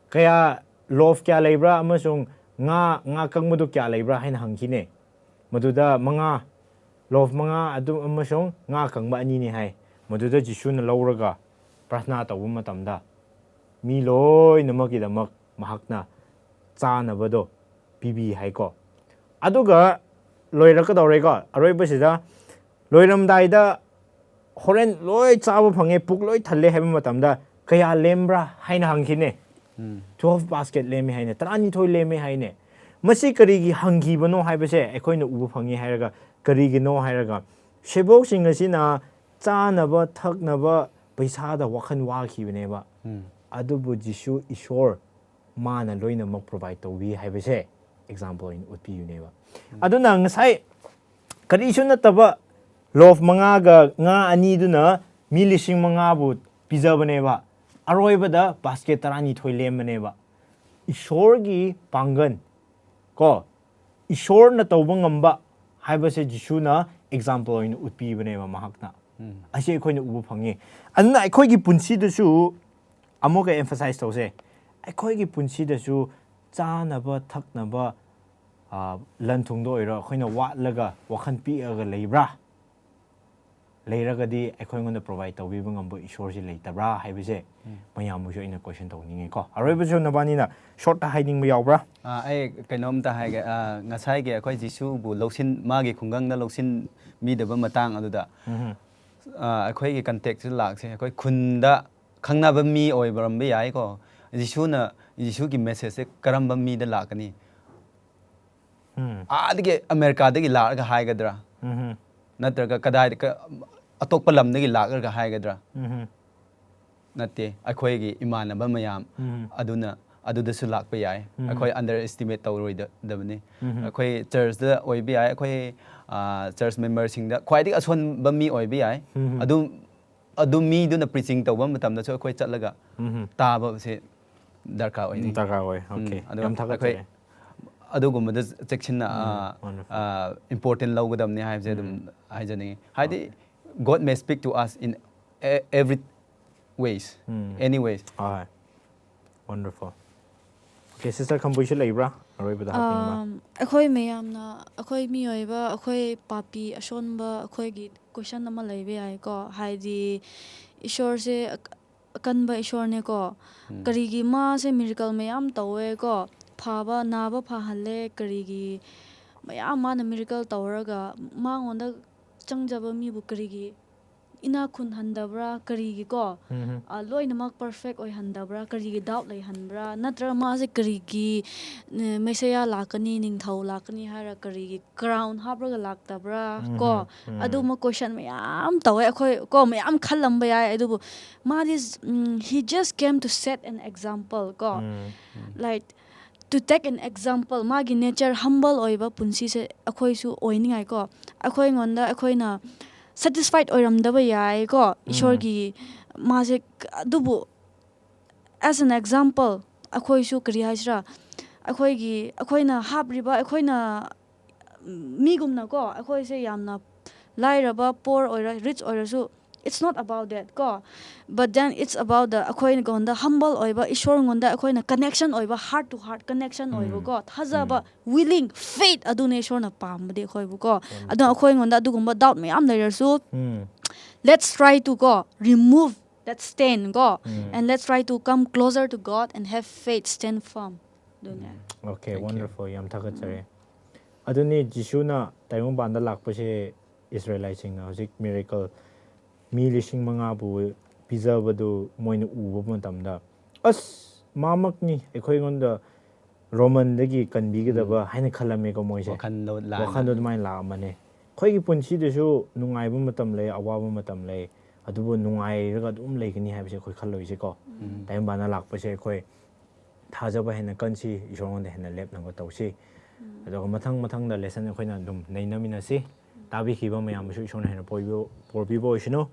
"ꯀꯌꯥ, loaf ꯀꯌꯥ ꯂꯩꯕ꯭ꯔꯥ ꯑꯃꯁꯨꯡ ꯉꯥ, ꯉꯥ ꯀꯪꯕꯗꯨ ꯀꯌꯥ ꯂꯩꯕ꯭ꯔꯥ?" ꯍꯥꯏꯅ ꯍꯪꯈꯤꯅꯦ꯫ ꯃꯗꯨꯗ ꯃꯉꯥ, loaf ꯃꯉꯥ ꯑꯗꯨ ꯑꯃꯁꯨꯡ ꯉꯥ ꯀꯪꯕ ꯑꯅꯤꯅꯤ ꯍꯥꯏ꯫ ꯃꯗꯨꯗ ꯖꯤꯁꯨꯅ ꯂꯧꯔꯒ ꯄ꯭ꯔꯥꯊꯅꯥ ꯇꯧꯕ ꯃꯇꯝꯗ ꯃꯤ ꯂꯣꯏꯅꯃꯛꯀꯤꯗꯃꯛ ꯃꯍꯥꯛꯅ ꯆꯥꯅꯕꯗꯣ ꯄꯤꯕꯤ ꯍꯥꯏꯀꯣ꯫ ꯑꯗꯨꯒ ꯂꯣꯏꯔꯛꯀꯗꯧꯔꯦꯀꯣ꯫ ꯑꯔꯣꯏꯕꯁꯤꯗ, ꯂꯣꯏꯔꯝꯗꯥꯏꯗ ꯍꯣꯔꯦꯟ ꯂꯣꯏ ꯆꯥꯕ ꯐꯪꯉꯦ, ꯄꯨꯛ ꯂꯣꯏ ꯊꯜꯂꯦ ꯍꯥꯏꯕ ꯃꯇꯝꯗ "ꯀꯌꯥ ꯂꯦꯝꯕ꯭ꯔꯥ?" ꯍꯥꯏꯅ ꯍꯪꯈꯤꯅꯦ꯫ "Twelve basket ꯂꯦꯝꯃꯤ" ꯍꯥꯏꯅꯦ, "ꯇꯔꯥꯅꯤꯊꯣꯏ ꯂꯦꯝꯃꯤ" ꯍꯥꯏꯅꯦ꯫ ꯃꯁꯤ ꯀꯔꯤꯒꯤ ꯍꯪꯈꯤꯕꯅꯣ ꯍꯥꯏꯕꯁꯦ ꯑꯩꯈꯣꯏꯅ ꯎꯕ ꯐꯪꯉꯤ꯫ ꯍꯥꯏꯔꯒ ꯀꯔꯤꯒꯤꯅꯣ ꯍꯥꯏꯔꯒ ꯁꯦꯕꯣꯛꯁꯤꯡ ꯑꯁꯤꯅ ꯆꯥꯅꯕ ꯊꯛꯅꯕ ꯄꯩꯁꯥꯗ ꯋꯥꯈꯜ ꯋꯥꯈꯤꯕꯅꯦꯕ꯫ ꯑꯗꯨꯕꯨ ꯖꯤꯁꯨ ꯏꯁꯣꯔ ꯃꯥꯅ ꯂꯣꯏꯅꯃꯛ provide ꯇꯧꯕꯤ ꯍꯥꯏꯕꯁꯦ example ꯑꯣꯏꯅ ꯎꯠꯄꯤꯕꯅꯦꯕ꯫ ꯑꯗꯨꯅ ꯉꯁꯥꯏ ꯀꯔꯤꯁꯨ ꯅꯠꯇꯕ loaf ꯃꯉꯥꯒ ꯉꯥ ꯑꯅꯤꯗꯨꯅ ꯃꯤ ꯂꯤꯁꯤꯡ ꯃꯉꯥꯕꯨ ꯄꯤꯖꯕꯅꯦꯕ꯫ ꯑꯔꯣꯏꯕꯗ basket ꯇꯔꯥꯅꯤꯊꯣꯏ ꯂꯦꯝꯕꯅꯦꯕ꯫ ꯏꯁꯣꯔꯒꯤ ꯄꯥꯡꯒꯜ ꯀꯣ, ꯏꯁꯣꯔꯅ ꯇꯧꯕ ꯉꯝꯕ ꯍꯥꯏꯕꯁꯦ ꯖꯤꯁꯨꯅ example ꯑꯣꯏꯅ ꯎꯠꯄꯤꯕꯅꯦꯕ ꯃꯍꯥꯛꯅ꯫ ꯑꯁꯤ ꯑꯩꯈꯣꯏꯅ ꯎꯕ ꯐꯪꯉꯤ꯫ ꯑꯗꯨꯅ ꯑꯩꯈꯣꯏꯒꯤ ꯄꯨꯟꯁꯤꯗꯁꯨ ꯑꯃꯨꯛꯀ emphasize ꯇꯧꯁꯦ꯫ ꯑꯩꯈꯣꯏꯒꯤ ꯄꯨꯟꯁꯤꯗꯁꯨ ꯆꯥꯅꯕ ꯊꯛꯅꯕ, ꯑ, ꯂꯟ ꯊꯨꯝꯗ ꯑꯣꯏꯔꯣ, ꯑꯩꯈꯣꯏꯅ ꯋꯥꯠꯂꯒ ꯋꯥꯈꯜ ꯄꯤꯛꯑꯒ ꯂꯩꯕ꯭ꯔꯥ? ꯂꯩꯔꯒꯗꯤ ꯑꯩꯈꯣꯏꯉꯣꯟꯗ provide ꯇꯧꯕꯤꯕ ꯉꯝꯕ ꯏꯁꯣꯔꯁꯤ ꯂꯩꯇꯕ꯭ꯔꯥ ꯍꯥꯏꯕꯁꯦ ꯃꯌꯥꯝꯕꯨꯁꯨ ꯑꯩꯅ question ꯇꯧꯅꯤꯡꯉꯦꯀꯣ꯫ ꯑꯔꯣꯏꯕꯁꯨ ꯅꯕꯥꯅꯤꯅ short ꯇ ꯍꯥꯏꯅꯤꯡꯕ ꯌꯥꯎꯕ꯭ꯔꯥ? ꯑꯥ, ꯑꯩ ꯀꯩꯅꯣꯝꯇ ꯍꯥꯏꯒꯦ꯫ ꯑꯥ, ꯉꯁꯥꯏꯒꯤ ꯑꯩꯈꯣꯏ ꯖꯤꯁꯨꯕꯨ ꯂꯧꯁꯤꯟ-, ꯃꯥꯒꯤ ꯈꯨꯡꯒꯪꯗ ꯂꯧꯁꯤꯟꯕꯤꯗꯕ ꯃꯇꯥꯡ ꯑꯗꯨꯗ, ꯑꯥ, ꯑꯩꯈꯣꯏꯒꯤ context ꯇ ꯂꯥꯛꯁꯦ꯫ ꯑꯩꯈꯣꯏ ꯈꯨꯟꯗ ꯈꯪꯅꯕ ꯃꯤ ꯑꯣꯏꯔꯝꯕ ꯌꯥꯏꯀꯣ꯫ ꯖꯤꯁꯨꯅ, ꯖꯤꯁꯨꯒꯤ message ꯁꯦ ꯀꯔꯝꯕ ꯃꯤꯗ ꯂꯥꯛꯀꯅꯤ? ꯑꯥꯗꯒꯤ ꯑꯃꯦꯔꯤꯀꯥꯗꯒꯤ ꯂꯥꯛꯑꯒ ꯍꯥꯏꯒꯗ꯭ꯔꯥ? ꯅꯠꯇ꯭ꯔꯒ ꯀꯗꯥꯏꯗ, ꯀ-, ꯑꯇꯣꯞꯄ ꯂꯝꯗꯒꯤ ꯂꯥꯛꯂꯒ ꯍꯥꯏꯒꯗ꯭ꯔꯥ? ꯅꯠꯇꯦ, ꯑꯩꯈꯣꯏꯒꯤ ꯏꯃꯥꯟꯅꯕ ꯃꯌꯥꯝ ꯑꯗꯨꯅ, ꯑꯗꯨꯗꯁꯨ ꯂꯥꯛꯄ ꯌꯥꯏ꯫ ꯑꯩꯈꯣꯏ underestimate ꯇꯧꯔꯣꯏꯗꯕꯅꯤ꯫ ꯑꯩꯈꯣꯏ church ꯇ ꯑꯣꯏꯕ ꯌꯥꯏ, ꯑꯩꯈꯣꯏ, ꯑꯥ, church member ꯁꯤꯡꯗ ꯈ꯭ꯋꯥꯏꯗꯒꯤ ꯑꯁꯣꯟꯕ ꯃꯤ ꯑꯣꯏꯕ ꯌꯥꯏ꯫ ꯑꯗꯨ, ꯑꯗꯨ ꯃꯤꯗꯨꯅ preaching ꯇꯧꯕ ꯃꯇꯝꯗꯁꯨ ꯑꯩꯈꯣꯏ ꯆꯠꯂꯒ ꯇꯥꯕꯁꯦ ꯗꯔꯀꯥꯔ ꯑꯣꯏꯅꯤ꯫ ꯗꯔꯀꯥꯔ ꯑꯣꯏ꯫ ꯎꯝ, OK꯫ ꯑꯗꯣ ꯌꯥꯝ ꯊꯥꯒꯠꯆꯔꯤ꯫ ꯑꯩꯈꯣꯏ ꯑꯗꯨꯒꯨꯝꯕꯗ ꯆꯦꯛꯁꯤꯟꯅ, ꯎꯝ, ꯑꯥ, wonderful꯫ ꯑꯥ, important ꯂꯧꯒꯗꯕꯅꯤ ꯍꯥꯏꯕꯁꯦ ꯑꯗꯨꯝ ꯎꯝ꯫ ꯍꯥꯏꯖꯅꯤꯡꯉꯤ꯫ ꯍꯥꯏꯗꯤ, OK꯫ God may speak to us in e-, every ways, um. Any ways꯫ ꯍꯣꯏ, ꯍꯣꯏ꯫ Wonderful꯫ OK, sister ꯈꯝꯕꯨꯏꯁꯨ ꯂꯩꯕ꯭ꯔꯥ? ꯑꯔꯣꯏꯕꯗ ꯍꯥꯞꯅꯤꯡꯕ? ꯑꯝ, ꯑꯩꯈꯣꯏ ꯃꯌꯥꯝꯅ, ꯑꯩꯈꯣꯏ ꯃꯤꯑꯣꯏꯕ, ꯑꯩꯈꯣꯏ ꯄꯥꯄꯤ ꯑꯁꯣꯟꯕ, ꯑꯩꯈꯣꯏꯒꯤ question ꯑꯃ ꯂꯩꯕ ꯌꯥꯏꯀꯣ꯫ ꯍꯥꯏꯗꯤ, ꯏꯁꯣꯔꯁꯦ ꯑꯀꯟꯕ ꯏꯁꯣꯔꯅꯦꯀꯣ꯫ ꯎꯝ꯫ ꯀꯔꯤꯒꯤ ꯃꯥꯁꯦ miracle ꯃꯌꯥꯝ ꯇꯧꯋꯦꯀꯣ? ꯐꯕ, ꯅꯥꯕ ꯐꯍꯜꯂꯦ, ꯀꯔꯤꯒꯤ ꯃꯌꯥꯝ ꯃꯥꯅ miracle ꯇꯧꯔꯒ ꯃꯉꯣꯟꯗ ꯆꯪꯖꯕ ꯃꯤꯕꯨ ꯀꯔꯤꯒꯤ ꯏꯅꯥꯛ ꯈꯨꯟꯍꯟꯗꯕ꯭ꯔꯥ? ꯀꯔꯤꯒꯤꯀꯣ? ꯎꯝ ꯑ, ꯂꯣꯏꯅꯃꯛ perfect ꯑꯣꯏꯍꯟꯗꯕ꯭ꯔꯥ? ꯀꯔꯤꯒꯤ doubt ꯂꯩꯍꯟꯕ꯭ꯔꯥ? ꯅꯠꯇ꯭ꯔꯒ ꯃꯥꯁꯦ ꯀꯔꯤꯒꯤ, ꯅ-, ꯃꯦꯁꯤꯌꯥ ꯂꯥꯛꯀꯅꯤ, ꯅꯤꯡꯊꯧ ꯂꯥꯛꯀꯅꯤ ꯍꯥꯏꯔ ꯀꯔꯤꯒꯤ crown ꯍꯥꯞꯂꯒ ꯂꯥꯛꯇꯕ꯭ꯔꯥ? ꯀꯣ? ꯎꯝ ꯑꯗꯨꯒꯨꯝꯕ question ꯃꯌꯥꯝ ꯇꯧꯋꯦ ꯑꯩꯈꯣꯏ, ꯀꯣ, ꯃꯌꯥꯝ ꯈꯜꯂꯝꯕ ꯌꯥꯏ꯫ ꯑꯗꯨꯕꯨ ꯃꯥꯗꯤ, ꯎꯝ, he just came to set an example, ꯀꯣ? ꯎꯝ Like, to take an example, ꯃꯥꯒꯤ nature humble ꯑꯣꯏꯕ ꯄꯨꯟꯁꯤꯁꯦ ꯑꯩꯈꯣꯏꯁꯨ ꯑꯣꯏꯅꯤꯡꯉꯥꯏꯀꯣ, ꯑꯩꯈꯣꯏꯉꯣꯟꯗ ꯑꯩꯈꯣꯏꯅ satisfied ꯑꯣꯏꯔꯝꯗꯕ ꯌꯥꯏꯀꯣ, ꯏꯁꯣꯔꯒꯤ ꯃꯥꯁꯦ꯫ ꯑꯗꯨꯕꯨ as an example, ꯑꯩꯈꯣꯏꯁꯨ ꯀꯔꯤ ꯍꯥꯏꯁꯤꯔꯥ, ꯑꯩꯈꯣꯏꯒꯤ, ꯑꯩꯈꯣꯏꯅ ꯍꯥꯞꯂꯤꯕ, ꯑꯩꯈꯣꯏꯅ, ꯃꯤꯒꯨꯝꯅꯀꯣ, ꯑꯩꯈꯣꯏꯁꯦ ꯌꯥꯝꯅ ꯂꯥꯏꯔꯕ, poor ꯑꯣꯏꯔ, rich ꯑꯣꯏꯔꯁꯨ, it's not about that ꯀꯣ, but then it's about the ꯑꯩꯈꯣꯏꯉꯣꯟꯗ humble ꯑꯣꯏꯕ, ꯏꯁꯣꯔꯉꯣꯟꯗ ꯑꯩꯈꯣꯏꯅ connection ꯑꯣꯏꯕ, heart to heart connection ꯑꯣꯏꯕꯀꯣ, ꯊꯥꯖꯕ, willing, faith, ꯑꯗꯨꯅꯦ ꯏꯁꯣꯔꯅ ꯄꯥꯝꯕꯗꯤ ꯑꯩꯈꯣꯏꯕꯨꯀꯣ꯫ ꯑꯗꯣ ꯑꯩꯈꯣꯏꯉꯣꯟꯗ ꯑꯗꯨꯒꯨꯝꯕ doubt ꯃꯌꯥꯝ ꯂꯩꯔꯁꯨ, ꯎꯝ let's try to ꯀꯣ, remove that stain ꯀꯣ, and let's try to come closer to God and have faith, stand firm. ꯑꯗꯨꯅꯦ꯫ Okay, Thank you. Wonderful, ꯌꯥꯝ ꯊꯥꯒꯠꯆꯔꯤ꯫ ꯑꯗꯨꯅꯤ, ꯖꯤꯁꯨꯅ ꯇꯥꯏꯕꯪꯄꯥꯟꯗ ꯂꯥꯛꯄꯁꯦ ꯏꯁꯔꯥꯏꯂꯥꯏꯠꯁꯤꯡꯅ ꯍꯧꯖꯤꯛ miracle ꯃꯤ ꯂꯤꯁꯤꯡ ꯃꯉꯥꯕꯨ ꯄꯤꯖꯕꯗꯨ ꯃꯣꯏꯅ ꯎꯕ ꯃꯇꯝꯗ, "ꯑꯁ, ꯃꯥꯃꯛꯅꯤ ꯑꯩꯈꯣꯏꯉꯣꯟꯗ ꯔꯣꯃꯟꯗꯒꯤ ꯀꯟꯕꯤꯒꯗꯕ" ꯍꯥꯏꯅ ꯈꯜꯂꯝꯃꯦꯀꯣ ꯃꯣꯏꯁꯦ꯫ ꯋꯥꯈꯜꯗꯣ ꯂꯥꯟꯅ꯫ ꯋꯥꯈꯜꯗꯣ ꯑꯗꯨꯃꯥꯏꯅ ꯂꯥꯛꯑꯝꯃꯅꯤ꯫ ꯑꯩꯈꯣꯏꯒꯤ ꯄꯨꯟꯁꯤꯗꯁꯨ ꯅꯨꯡꯉꯥꯏꯕ ꯃꯇꯝ ꯂꯩ, ꯑꯋꯥꯕ ꯃꯇꯝ ꯂꯩ, ꯑꯗꯨꯕꯨ ꯅꯨꯡꯉꯥꯏꯔꯒ ꯑꯗꯨꯝ ꯂꯩꯒꯅꯤ ꯍꯥꯏꯕꯁꯦ ꯑꯩꯈꯣꯏ ꯈꯜꯂꯣꯏꯁꯤꯀꯣ꯫ ꯇꯥꯏꯕꯪꯄꯥꯟꯗ ꯂꯥꯛꯄꯁꯦ ꯑꯩꯈꯣꯏ ꯊꯥꯖꯕ ꯍꯦꯟꯅ ꯀꯟꯁꯤ, ꯏꯁꯣꯔꯉꯣꯟꯗ ꯍꯦꯟꯅ ꯂꯦꯞꯅꯕ ꯇꯧꯁꯤ꯫ ꯑꯗꯨꯒ ꯃꯊꯪ ꯃꯊꯪꯗ lesson ꯑꯩꯈꯣꯏꯅ ꯑꯗꯨꯝ ꯅꯩꯅꯃꯤꯟꯅꯁꯤ꯫ ꯇꯥꯕꯤꯈꯤꯕ ꯃꯌꯥꯝꯕꯨꯁꯨ ꯏꯁꯣꯔꯅ ꯍꯦꯟꯅ ꯄꯣꯏꯕꯤꯌꯨ-, ꯄꯣꯔꯕꯤꯕ ꯑꯣꯏꯁꯅꯨ꯫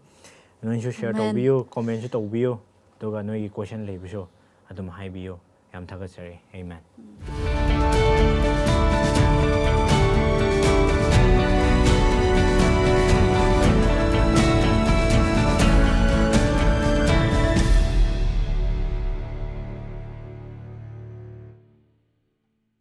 ꯅꯣꯏꯁꯨ share Amen. ꯇꯧꯕꯤꯌꯨ, commentꯁꯨ ꯇꯧꯕꯤꯌꯨ, ꯑꯗꯨꯒ ꯅꯣꯏꯒꯤ question ꯂꯩꯕꯁꯨ ꯑꯗꯨꯝ ꯍꯥꯏꯕꯤꯌꯨ꯫ ꯌꯥꯝ ꯊꯥꯒꯠꯆꯔꯤ꯫ Amen꯫